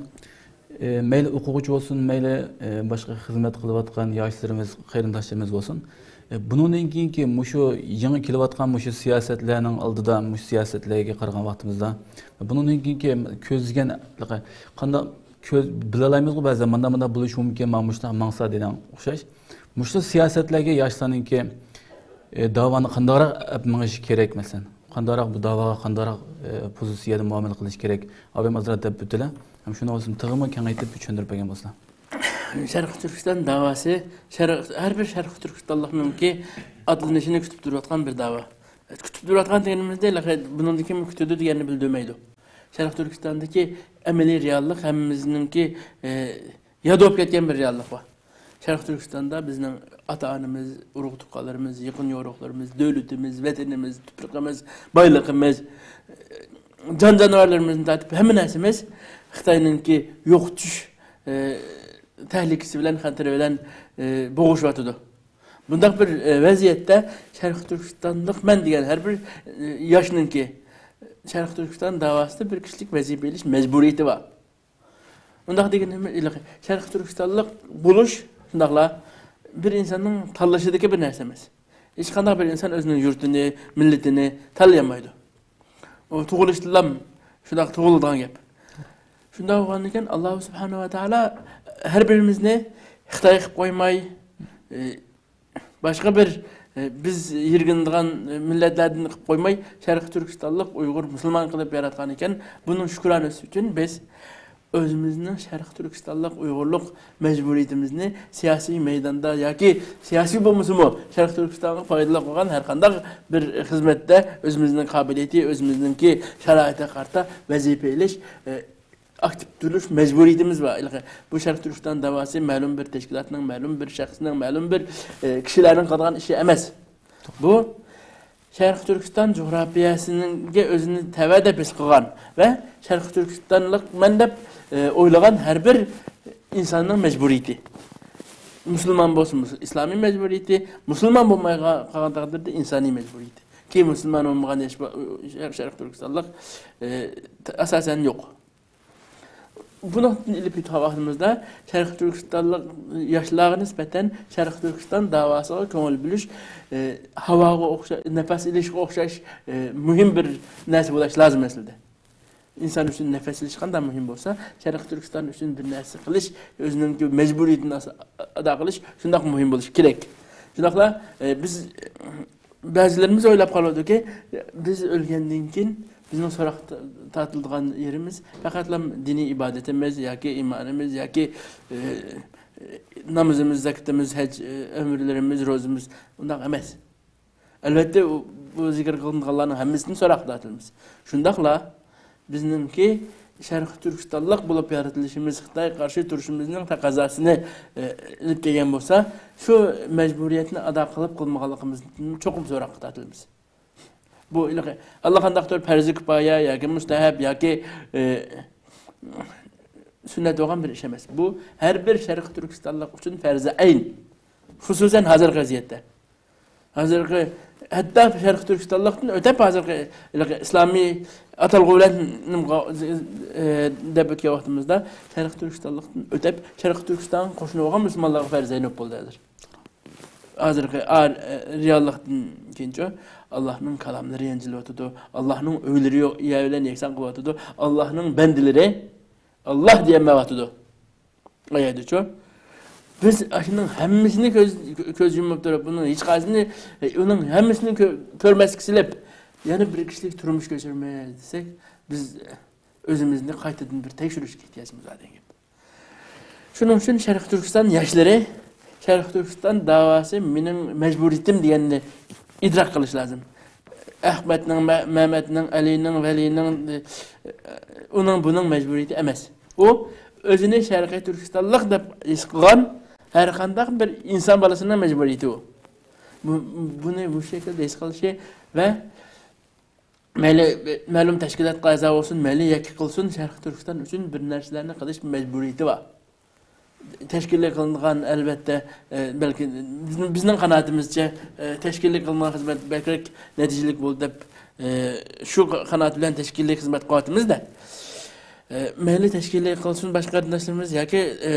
ئە، مەيلى ئوقۇغۇچى بولسۇن، مەيلى، ئە، باشقا خىزمەت قىلىۋاتقان ياشلىرىمىز، قېرىنداشلىرىمىز بولسۇن، ئە، بۇنىڭدىن كېيىنكى مۇشۇ يېڭى كېلىۋاتقان مۇشۇ سىياسەتلەرنىڭ ئالدىدا، مۇشۇ سىياسەتلەرگە قارىغان ۋاقتىمىزدا، بۇنىڭدىن كېيىنكى كۆزلىگەن، قانداق كۆز بىلالايمىزغۇ، بەزىدە مانداق، مانداق بولۇشى مۇمكىن، مانا مۇشۇنداق ماڭسا دېگەن ئوخشاش. مۇشۇ سىياسەتلەرگە ياشلارنىڭكى، ئە، داۋانى قانداقراق ئەپ مېڭىشى كېرەك، مەسىلەن؟ قانداقراق بۇ داۋاغا قانداقراق، ئە، پوزىتسىيەدە مۇئامىلە قىلىش كېرەك؟ ئابايىم ئازراق دەپ ئۆتتىلە. ھەم شۇنىڭ ئۈستىدە تېخىمۇ كېڭەيتىپ چۈشەندۈرۈپ بەرگەن بولسا. شەرقىي تۈركىستان داۋاسى شەرق-، ھەر بىر شەرقىي تۈركىستانلىقنىڭكى ئاتلىنىشىنى كۈتۈپ تۇرۇۋاتقان بىر داۋا. كۈتۈپ تۇرۇۋاتقان دېگىنىمىزدە، ھېلىقى بۇنىڭدىن كېيىن كۈتىدۇ دېگەننى بىلدۈرمەيدۇ. شەرقىي تۈركىستاندىكى ئەمەلىي رېئاللىق ھەممىمىزنىڭكى، ئە، ياد بولۇپ كەتكەن بىر رېئاللىق بار. شەرقىي تۈركىستاندا بىزنىڭ ئاتا-ئانىمىز، ئۇرۇق-تۇغقانلىرىمىز، يېقىن يورۇقلىرىمىز، دۆلىتىمىز، ۋەتىنىمىز، تۇپرىقىمىز، بايلىقىمىز، جان-جانىۋارلىرىمىزدىن تارتىپ ھەممە نەرسىمىز خىتاينىڭكى يوقىتىش، ئە، تەھلىكىسى بىلەن، خەتىرى بىلەن، ئە، بوغۇشۇۋاتىدۇ. بۇنداق بىر، ئە، ۋەزىيەتتە شەرقىي تۈركىستانلىقمەن دېگەن ھەر بىر، ئە، ياشنىڭكى شەرقىي تۈركىستان داۋاسىدا بىر كىشىلىك ۋەزىپە ئېلىش مەجبۇرىيىتى بار. ئۇنداق دېگىنىمىز، ھېلىقى شەرقىي تۈركىستانلىق بولۇش شۇنداقلا بىر ئىنساننىڭ تاللىشىدىكى بىر نەرسە ئەمەس. ھېچقانداق بىر ئىنسان ئۆزىنىڭ يۇرتىنى، مىللىتىنى تاللىيالمايدۇ. ئۇ تۇغۇلۇشىدىلا شۇنداق تۇغۇلىدىغان گەپ. شۇنداق بولغاندىكىن، ئاللا سۇبھانەھۇ ۋە تائالا ھەر بىرىمىزنى خىتاي قىلىپ قويماي، ئى، باشقا بىر، ئى، بىز يىرگىنىدىغان، ئى، مىللەتلەردىن قىلىپ قويماي، شەرقىي تۈركىستانلىق ئۇيغۇر مۇسۇلمان قىلىپ ياراتقان ئىكەن، بۇنىڭ شۈكرانىسى ئۈچۈن بىز ئۆزىمىزنىڭ شەرقىي تۈركىستانلىق ئۇيغۇرلۇق مەجبۇرىيىتىمىزنى سىياسىي مەيداندا ياكى سىياسىي بولمىسىمۇ، شەرقىي تۈركىستانغا پايدىلىق بولغان ھەر قانداق بىر خىزمەتتە ئۆزىمىزنىڭ قابىلىيىتى، ئۆزىمىزنىڭكى شارائىتىغا قارىتا ۋەزىپە ئېلىش، ئاكتىپ تۇرۇش مەجبۇرىيىتىمىز بار. ھېلىقى بۇ شەرقىي تۈركىستان داۋاسى مەلۇم بىر تەشكىلاتنىڭ، مەلۇم بىر شەخسنىڭ، مەلۇم بىر، ئى، كىشىلەرنىڭ قىلىدىغان ئىشى ئەمەس. بۇ شەرقىي تۈركىستان جۇغراپىيەسىگە ئۆزىنى تەۋە دەپ ھېس قىلغان ۋە شەرقىي تۈركىستانلىقمەن دەپ، ئى، ئويلىغان ھەر بىر ئىنساننىڭ مەجبۇرىيىتى. مۇسۇلمان بولسا مۇس-، ئىسلامىي مەجبۇرىيىتى، مۇسۇلمان بولماي قا-، قالغان تەقدىردە ئىنسانىي مەجبۇرىيىتى. كېيىن مۇسۇلمان بولمىغان ياش با-، شەرقىي تۈركىستانلىق، ئى، ئاساسەن يوق. بۇ نۇقتىدىن ئېلىپ ئېيتقان ۋاقتىمىزدا، شەرقىي تۈركىستانلىق ياشلارغا نىسبەتەن شەرقىي تۈركىستان داۋاسىغا كۆڭۈل بۆلۈش، ئى، ھاۋاغا ئوخشاش، نەپەس ئېلىشقا ئوخشاش، ئى، مۇھىم بىر نەرسە بولۇش لازىم ئەسلىدە. ئىنسان ئۈچۈن نەپەس ئېلىش قانداق مۇھىم بولسا، شەرقىي تۈركىستان ئۈچۈن بىر نەرسە قىلىش، ئۆزىنىڭكى مەجبۇرىيىتىنى ئاس-، ئادا قىلىش شۇنداق مۇھىم بولۇشى كېرەك. شۇنداقلا، ئى، بىز بەزىلىرىمىز ئويلاپ قالىدۇكى، بىز ئۆلگەندىن كېيىن بىزنىڭ سوراققا تارتىلىدىغان يېرىمىز پەقەتلا دىنىي ئىبادىتىمىز ياكى ئىمانىمىز ياكى، ئى، نامىزىمىز، زەكىتىمىز، ھەج، ئى، ئۆمرىلىرىمىز، روزىمىز، ئۇنداق ئەمەس. ئەلۋەتتە، ئۇ، بۇ زىكىر قىلىنغانلارنىڭ ھەممىسىدىن سوراققا تارتىلىمىز. شۇنداقلا بىزنىڭكى شەرقىي تۈركىستانلىق بولۇپ يارىتىلىشىمىز، خىتايغا قارشى تۇرۇشىمىزنىڭ تەقەززاسىنى، ئى، ئېلىپ كەلگەن بولسا، شۇ مەجبۇرىيەتنى ئادا قىلىپ قىلمىغانلىقىمىزدىن چوقۇم سوراققا تارتىلىمىز. بۇ ھېلىقى ئاللىقانداقتۇر پەرزى كۇپايە ياكى مۇستەھەب ياكى، ئى، سۈننەت بولغان بىر ئىش ئەمەس. بۇ ھەر بىر شەرقىي تۈركىستانلىق ئۈچۈن پەرزى ئەين. خۇسۇسەن ھازىرقى ۋەزىيەتتە. ھازىرقى، ھەتتا شەرقىي تۈركىستانلىقتىن ئۆتۈپ، ھازىرقى ھېلىقى ئىسلامىي ئاتالغۇ بىلەن نېمىغا، ئە، دەپ ئۆتكەن ۋاقتىمىزدا، شەرقىي تۈركىستانلىقتىن ئۆتۈپ، شەرقىي تۈركىستانغا قوشۇلۇپ بولغان مۇسۇلمانلارغا پەرز ئەينى بولۇپ بولدى ھازىر. ھازىرقى ئا-، رېئاللىقتىن كېيىنچۇ، ئاللاھنىڭ كالاملىرى يانجىلىۋاتىدۇ، ئاللاھنىڭ ئۆيلىرى يو-، يەر بىلەن يەكسان قىلىۋاتىدۇ، ئاللاھنىڭ بەندىلىرى، ئاللاھ دېيەلمەيۋاتىدۇ. ئايەتتىچۇ، بىز ئاشۇنىڭ ھەممىسىنى كۆز، كۆز يۇمۇپ تۇرۇپ، بۇنىڭ ھېچقايسىسىنى، ئۇنىڭ ھەممىسىنى كۆ-، كۆرمەسكە سېلىپ، يەنە بىر كىشىلىك تۇرمۇش كەچۈرىمىز دېسەك، بىز ئۆزىمىزنى قايتىدىن بىر تەكشۈرۈشكە ئېھتىياجىمىز بار دېگەن گەپ. شۇنىڭ ئۈچۈن شەرقىي تۈركىستان ياشلىرى شەرقىي تۈركىستان داۋاسى مېنىڭ مەجبۇرىيىتىم دېگەننى ئىدراك قىلىش لازىم. ئەخمەتنىڭ، مە-، مەمەتنىڭ، ئەلىنىڭ، ۋەلىنىڭ، ئى، ئۇنىڭ، بۇنىڭ مەجبۇرىيىتى ئەمەس. ئۇ ئۆزىنى شەرقىي تۈركىستانلىق دەپ ھېس قىلغان ھەر قانداق بىر ئىنسان بالىسىنىڭ مەجبۇرىيىتى ئۇ. بۇ، بۇنى بۇ شەكىلدە ھېس قىلىشى ۋە مەيلى، مەلۇم تەشكىلاتقا ئەزا بولسۇن، مەيلى يەككە قىلسۇن، شەرقىي تۈركىستان ئۈچۈن بىر نەرسىلەرنى قىلىش مەجبۇرىيىتى بار. تەشكىللىك قىلىنغان، ئەلۋەتتە، ئە، بەلكى بىزنىڭ، بىزنىڭ قانائىتىمىزچە، ئە، تەشكىللىك قىلىنغان خىزمەت بەكرەك نەتىجىلىك بولدى دەپ، ئە، شۇ قانائەت بىلەن تەشكىللىك خىزمەت قىلىۋاتىمىز-دە. ئە، مەيلى تەشكىللىك قىلسۇن باشقا قېرىنداشلىرىمىز ياكى، ئە،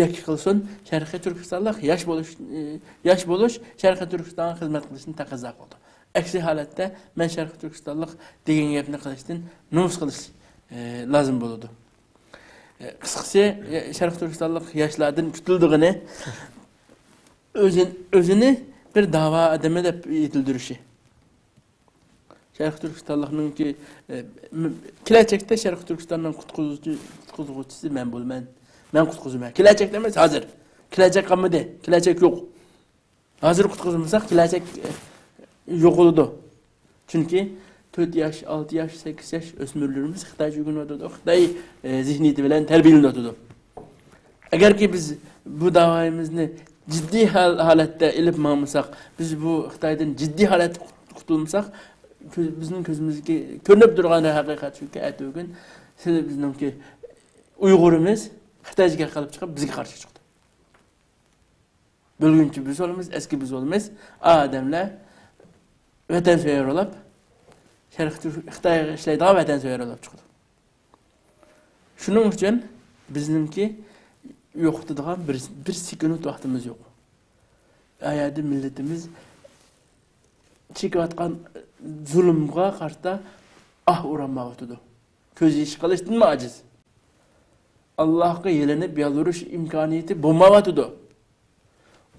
يەككە قىلسۇن، شەرقىي تۈركىستانلىق ياش بولۇش، ئە، ياش بولۇش شەرقىي تۈركىستانغا خىزمەت قىلىشنى تەقەززا قىلىدۇ. ئەكسى ھالەتتە مەن شەرقىي تۈركىستانلىق دېگەن گەپنى قىلىشتىن نومۇس قىلىش، ئە، لازىم بولىدۇ. ئە، قىسقىسى، ئە، شەرقىي تۈركىستانلىق ياشلاردىن كۈتۈلىدىغىنى ئۆزىن-، ئۆزىنى بىر داۋا ئادىمى دەپ يېتىلدۈرۈشى. شەرقىي تۈركىستانلىقنىڭكى، ئە، م-، كېلەچەكتە شەرقىي تۈركىستاننىڭ قۇتقۇزۇچى-، قۇتقۇزغۇچىسى مەن بولىمەن. مەن قۇتقۇزىمەن. كېلەچەكتە ئەمەس، ھازىر. كېلەچەك قالمىدى. كېلەچەك يوق. ھازىر قۇتقۇزمىساق، كېلەچەك، ئە، يوقىلىدۇ. چۈنكى تۆت ياش، ئالتە ياش، سەككىز ياش ئۆسمۈرلىرىمىز خىتايچە ئۆگىنىۋاتىدۇ، خىتاي، ئە، زېھنىيىتى بىلەن تەربىيەلىنىۋاتىدۇ. ئەگەركى بىز بۇ داۋايىمىزنى جىددىي ھال-، ھالەتتە ئېلىپ ماڭمىساق، بىز بۇ خىتايدىن جىددىي ھالەتتە قۇت-، قۇتۇلمىساق، كۆز-، بىزنىڭ كۆزىمىزگە كۆرۈنۈپ تۇرغان ھەقىقەت شۇكى، ئەتىگۈن سىلى بىزنىڭكى ئۇيغۇرىمىز خىتايچە گەپ قىلىپ چىقىپ، بىزگە قارشى چىقىدۇ. بۆلگۈنچى بىز بولىمىز، ئەسكى بىز بولىمىز. ئادەملەر ۋەتەنسۆيەر بولاپ، شەرقىي تۈرك-، خىتايغا ئىشلەيدىغان ۋەتەنسۆيەر بولاپ چىقىدۇ. شۇنىڭ ئۈچۈن بىزنىڭكى يوقىتىدىغان بىر، بىر سېكۇنت ۋاقتىمىز يوق. ئۇ يەردە مىللىتىمىز چېكىۋاتقان زۇلۇمغا قارىتا ئاھ ئۇرالمايۋاتىدۇ. كۆز يېشى قىلىشتىنمۇ ئاجىز. ئاللاھقا يېلىنىپ يالۋۇرۇش ئىمكانىيىتى بولمايۋاتىدۇ.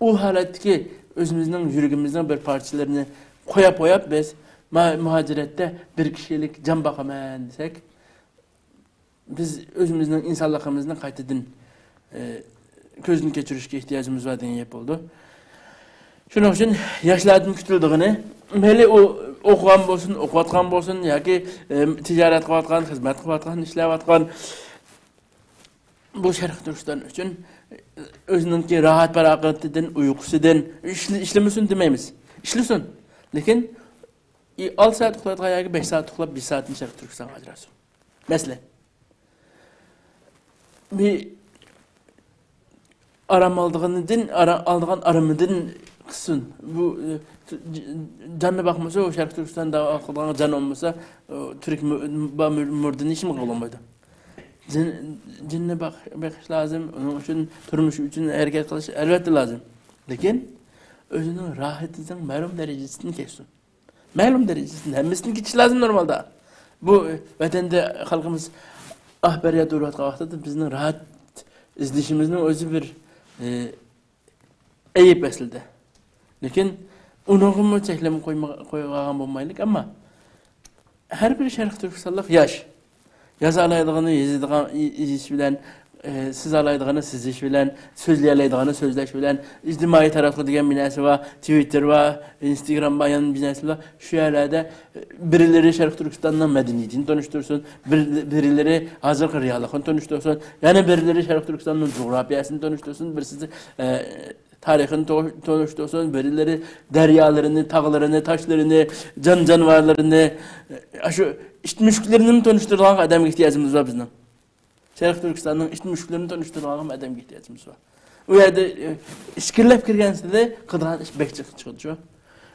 ئۇ ھالەتتىكى ئۆزىمىزنىڭ يۈرىكىمىزنىڭ بىر پارچىلىرىنى قوياپ قوياپ بىز ما-، مۇھاجىرەتتە بىر كىشىلىك جان باقىمەن دېسەك، بىز ئۆزىمىزنىڭ ئىنسانلىقىمىزنى قايتىدىن، ئى، كۆزدىن كەچۈرۈشكە ئېھتىياجىمىز بار دېگەن گەپ بولىدۇ. شۇنىڭ ئۈچۈن ياشلاردىن كۈتۈلىدىغىنى، مەيلى ئۇ ئوقۇغان بولسۇن، ئوقۇۋاتقان بولسۇن ياكى، ئى، تىجارەت قىلىۋاتقان، خىزمەت قىلىۋاتقان، ئىشلەۋاتقان، بۇ شەرقىي تۈركىستان ئۈچۈن ئۆزىنىڭكى راھەت پاراغىتىدىن، ئۇيقۇسىدىن، ئىشلە-، ئىشلىمىسۇن دېمەيمىز. ئىشلىسۇن. لېكىن ئالتە سائەت ئۇخلايدىغان يەرگە بەش سائەت ئۇخلاپ، بەش سائەتنى شەرقىي تۈركىستانغا ئاجراتسۇن. مەسىلەن. بىر ئارام ئالىدىغىنىدىن، ئارا-، ئالىدىغان ئارىمىدىن قىسسۇن. بۇ، ئى، ج-، جاننى باقمىسا، ئۇ شەرقىي تۈركىستاندا ئالىدىغان جان بولمىسا، ئۇ تۈرك مۇ-، با-، مۇ-، مۇرىدىنى ھېچنېمە قىلالمايدۇ. جىن-، جىننى باق-، بېقىش لازىم، ئۇنىڭ ئۈچۈن تۇرمۇش ئۈچۈن ھەرىكەت قىلىش ئەلۋەتتە لازىم. لېكىن ئۆزىنىڭ راھىتىنىڭ مەلۇم دەرىجىسىدىن كەچسۇن. مەلۇم دەرىجىسىدىن ھەممىسىدىن كېچىش لازىم نورمالدا. بۇ ۋەتەندە خەلقىمىز ئاھ پەرياد ئۇرۇۋاتقان ۋاقتىدا بىزنىڭ راھەت ئىزدىشىمىزنىڭ ئۆزى بىر، ئى، ئەيىب ئەسلىدە. لېكىن ئۇنىڭغىمۇ چەكلىمە قويما-، قويغان بولمايلىك، ئەمما ھەر بىر شەرقىي تۈركىستانلىق ياش يازالايدىغىنى يېزىدىغان، يېزىش بىلەن، ئى، سىزالايدىغىنى سىزىش بىلەن، سۆزلىيەلەيدىغىنى سۆزلەش بىلەن، ئىجتىمائىي تاراتقۇ دېگەن بىر نەرسە بار، تىۋىتتېر بار، ئىنستاگرام بار، يەنە بىر نەرسە بار. شۇ يەرلەردە، ئى، بىرلىرى شەرقىي تۈركىستاننىڭ مەدەنىيىتىنى تونۇشتۇرسۇن، بىر، بىرلىرى ھازىرقى رېئاللىقىنى تونۇشتۇرسۇن، يەنە بىرلىرى شەرقىي تۈركىستاننىڭ جۇغراپىيەسىنى تونۇشتۇرسۇن، بىرسى، ئى، تارىخىنى تو-، تونۇشتۇرسۇن، بىرلىرى دەريالىرىنى، تاغلىرىنى، تاشلىرىنى، جان-جانىۋارلىرىنى، ئاشۇ ئىت مۈشۈكلىرىنىمۇ تونۇشتۇرىدىغان ئادەمگە ئېھتىياجىمىز بار بىزنىڭ. شەرقىي تۈركىستاننىڭ ئىت مۈشۈكلىرىنى تونۇشتۇرىدىغان ئادەمگە ئېھتىياجىمىز بار. ئۇ يەردە، ئى، ئىچكىرىلەپ كىرگەنسېرى قىلىدىغان ئىش بەك جىق چىقىدۇ شۇ.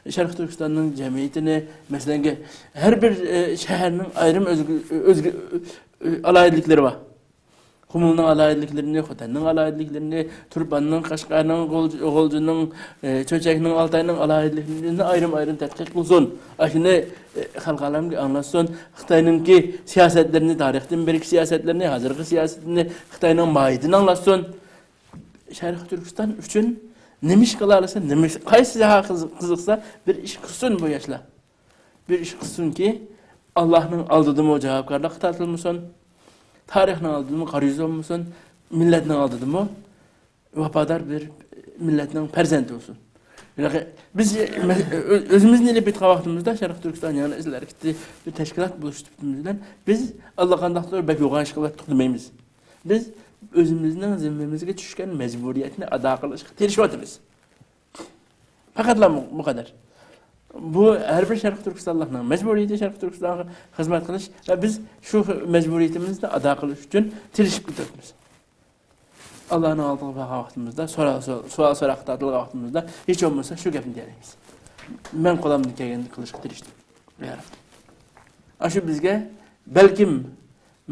شەرقىي تۈركىستاننىڭ جەمئىيىتىنى، مەسىلەن، ھەر بىر، ئە، شەھەرنىڭ ئايرىم ئۆزگە-، ئۆزگە-، ئە، ئالاھىدىلىكلىرى بار. قۇمۇلنىڭ ئالاھىدىلىكلىرىنى، خوتەننىڭ ئالاھىدىلىكلىرىنى، تۇرپاننىڭ، قەشقەرنىڭ، غۇلج-، غۇلجىنىڭ، ئە، چۆچەكنىڭ، ئالتاينىڭ ئالاھىدىلىكلىرىنى ئايرىم-ئايرىم تەتقىق قىلسۇن. ئاشۇنى، ئە، خەلق ئالەمگە ئاڭلاتسۇن. خىتاينىڭكى سىياسەتلىرىنى، تارىختىن بېرىكى سىياسەتلىرىنى، ھازىرقى سىياسىتىنى، خىتاينىڭ ماھىيىتىنى ئاڭلاتسۇن. شەرقىي تۈركىستان ئۈچۈن نېمە ئىش قىلالىسا، نېمە ئىش، قايسى ساھە قىز-، قىزىقسا، بىر ئىش قىلسۇن بۇ ياشلار. بىر ئىش قىلسۇنكى، ئاللاھنىڭ ئالدىدىمۇ جاۋابكارلىققا تارتىلمىسۇن، تارىخنىڭ ئالدىدىمۇ غەرىزى بولمىسۇن، مىللەتنىڭ ئالدىدىمۇ ۋاپادار بىر مىللەتنىڭ پەرزەنتى بولسۇن. ياقى بىز مە-، ئۆ-، ئۆزىمىزنى ئېلىپ ئېيتقان ۋاقتىمىزدا، شەرقىي تۈركىستان يېڭى نەسىل ھەرىكىتى بىر تەشكىلات بولۇش سۈپىتىمىز بىلەن، بىز ئاللىقانداقتۇر بەك يوغان ئىش قىلىۋاتتۇق دېمەيمىز. بىز ئۆزىمىزنىڭ زىممىمىزگە چۈشكەن مەجبۇرىيەتنى ئادا قىلىشقا تىرىشىۋاتىمىز. پەقەتلا بۇ، بۇ قەدەر. بۇ ھەر بىر شەرقىي تۈركىستانلىقنىڭ مەجبۇرىيىتى، شەرقىي تۈركىستانغا خىزمەت قىلىش ۋە بىز شۇ مەجبۇرىيىتىمىزنى ئادا قىلىش ئۈچۈن تىرىشىپ كېتىۋاتىمىز. ئاللانىڭ ئالدىغا بارغان ۋاقتىمىزدا، سوئال، سوئال سوراققا تارتىلغان ۋاقتىمىزدا ھېچ بولمىسا شۇ گەپنى دېيەلەيمىز. مەن قولۇمدىن كەلگەننى قىلىشقا تىرىشتىم. يا رەب. ئاشۇ بىزگە بەلكىم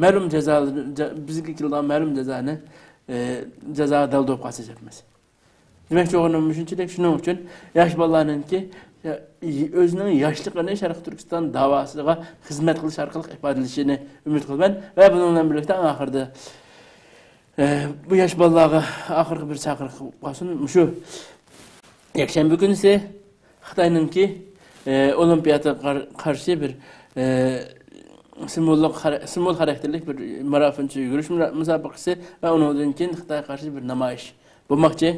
مەلۇم جازا، جا-، بىزگە كېلىدىغان مەلۇم جازانى، ئى، جازا دەلدۇرۇپ قالسا ئەمەس. دېمەكچى بولغىنىم شۇنچىلىك، شۇنىڭ ئۈچۈن ياش بالىلارنىڭكى، يا-، ئۆزىنىڭ ياشلىقىنى شەرقىي تۈركىستان داۋاسىغا خىزمەت قىلىش ئارقىلىق ئىپادىلىشىنى ئۈمىد قىلىمەن. ۋە بۇنىڭ بىلەن بىرلىكتە ئەڭ ئاخىرىدا، ئە، بۇ ياش بالىلارغا ئاخىرقى بىر چاقىرىق بولسۇن. مۇشۇ يەكشەنبە كۈنىسى خىتاينىڭكى، ئە، ئولىمپىيادىغا قار-، قارشى بىر، ئە، سىمۋوللۇق خارا-، سىمۋول خاراكتېرلىك بىر مارافونچە يۈگۈرۈش مۇرا-، مۇسابىقىسى ۋە ئۇنىڭدىن كېيىن خىتايغا قارشى بىر نامايىش بولماقچى.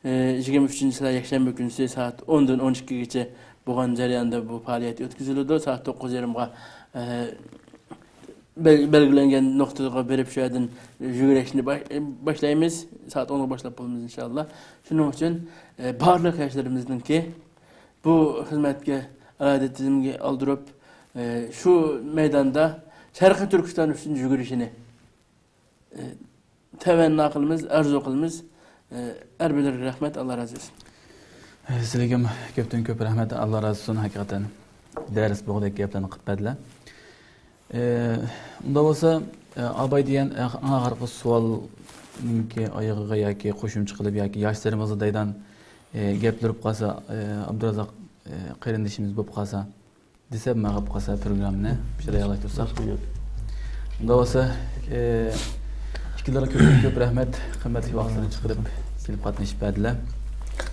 ئى، يىگىرمە ئۈچىنچى يەكشەنبە كۈنىسى سائەت ئوندىن ئون ئىككىگىچە بولغان جەرياندا بۇ پائالىيەت ئۆتكۈزۈلىدۇ. سائەت توققۇز يېرىمغا، ئى، بەل-، بەلگىلەنگەن نۇقتىغا بېرىپ، شۇ يەردىن يۈگۈرۈشنى باش-، باشلايمىز. سائەت ئونغا باشلاپ بولىمىز، ئىنشاللا. شۇنىڭ ئۈچۈن، ئى، بارلىق ياشلىرىمىزنىڭكى بۇ خىزمەتكە ئالاھىدە تىزىمگە ئالدۇرۇپ، ئى، شۇ مەيداندا شەرقىي تۈركىستان ئۈچۈن يۈگۈرۈشىنى، ئى، تەمەننا قىلىمىز، ئارزۇ قىلىمىز. ئى، ھەر بىرلىرىگە رەھمەت، ئاللا رازى بولسۇن. سىلىگىمۇ كۆپتىن كۆپ رەھمەت، ئاللا رازى بولسۇن. ھەقىقەتەن دەرس بوغدەك گەپلەرنى قىلىپ بەردىلەر. ئى، ئۇنداق بولسا، ئى، ئاباي دېگەن ئەڭ ئاخىرقى سوئالنىڭكى ئايىغىغا ياكى قوشۇمچە قىلىپ ياكى ياشلىرىمىزغا دەيدىغان، ئى، گەپلىرى بولۇپ قالسا، ئى، ئابدۇرازاق، ئى، قېرىندىشىمىز بولۇپ قالسا، دېسە ماڭا قالسا پروگراممىنى شۇنداق بولسا، ئى، ئىككىلىرىگە كۆپ، كۆپ رەھمەت، قىممەتلىك ۋاقىتلىرىنى چىقىرىپ كېلىپ قاتنىشىپ بەردىلەر.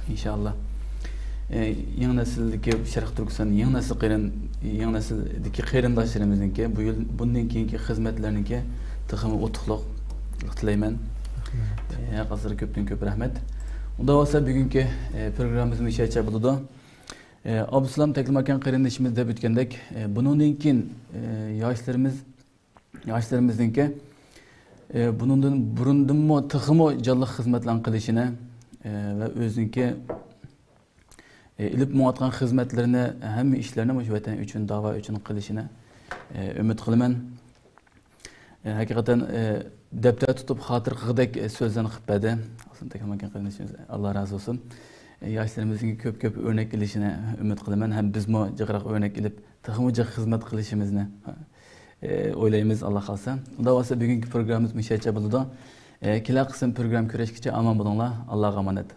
ئىنشاللا، ئى، يېڭى نەسىلدىكى شەرقىي تۈركىستان يېڭى نەسىل قېرىن-، يېڭى نەسىلدىكى قېرىنداشلىرىمىزنىڭكى بۇ يىل، بۇندىن كېيىنكى خىزمەتلىرىنىڭكى تېخىمۇ ئۇتۇقلۇق تىلەيمەن. ئى، ھەر قايسىلىرىغا كۆپتىن كۆپ رەھمەت. ئۇنداق بولسا بۈگۈنكى، ئى، پروگراممىمىز مۇشۇ يەرچە بولىدۇ. ئى، ئابدۇسالام تەكلىماكان قېرىندىشىمىز دەپ ئۆتكەندەك، ئى، بۇنىڭدىن كېيىن، ئى، ياشلىرىمىز، ياشلىرىمىزنىڭكى، ئى، بۇنىڭدىن بۇرۇندىنمۇ تېخىمۇ جانلىق خىزمەتلەرنى قىلىشىنى، ئى، ۋە ئۆزىنىڭكى، ئى، ئېلىپ مېڭىۋاتقان خىزمەتلىرىنى، ھەممە ئىشلىرىنى مۇشۇ ۋەتەن ئۈچۈن، داۋا ئۈچۈن قىلىشىنى، ئى، ئۈمىد قىلىمەن. ئى، ھەقىقەتەن، ئى، دەپتەر تۇتۇپ خاتىرە قىلغۇدەك، ئى، سۆزلەرنى قىلىپ بەردى. ئابدۇسالام تەكلىماكان قېرىندىشىمىز، ئاللا رازى بولسۇن. ئى، ياشلىرىمىزدىن كۆپ-كۆپ ئۆرنەك ئېلىشىنى ئۈمىد قىلىمەن. ھەم بىزمۇ جىقراق ئۆرنەك ئېلىپ، تېخىمۇ جىق خىزمەت قىلىشىمىزنى، ئى، ئويلايمىز، ئاللا خالىسا. ئۇنداق بولسا بۈگۈنكى پروگراممىمىز مۇشۇ يەرچە بولىدۇ. ئى، كېلەر قىسىم پروگرامما كۆرۈشكىچە ئامان بولۇڭلار. ئاللاغا ئامانەت.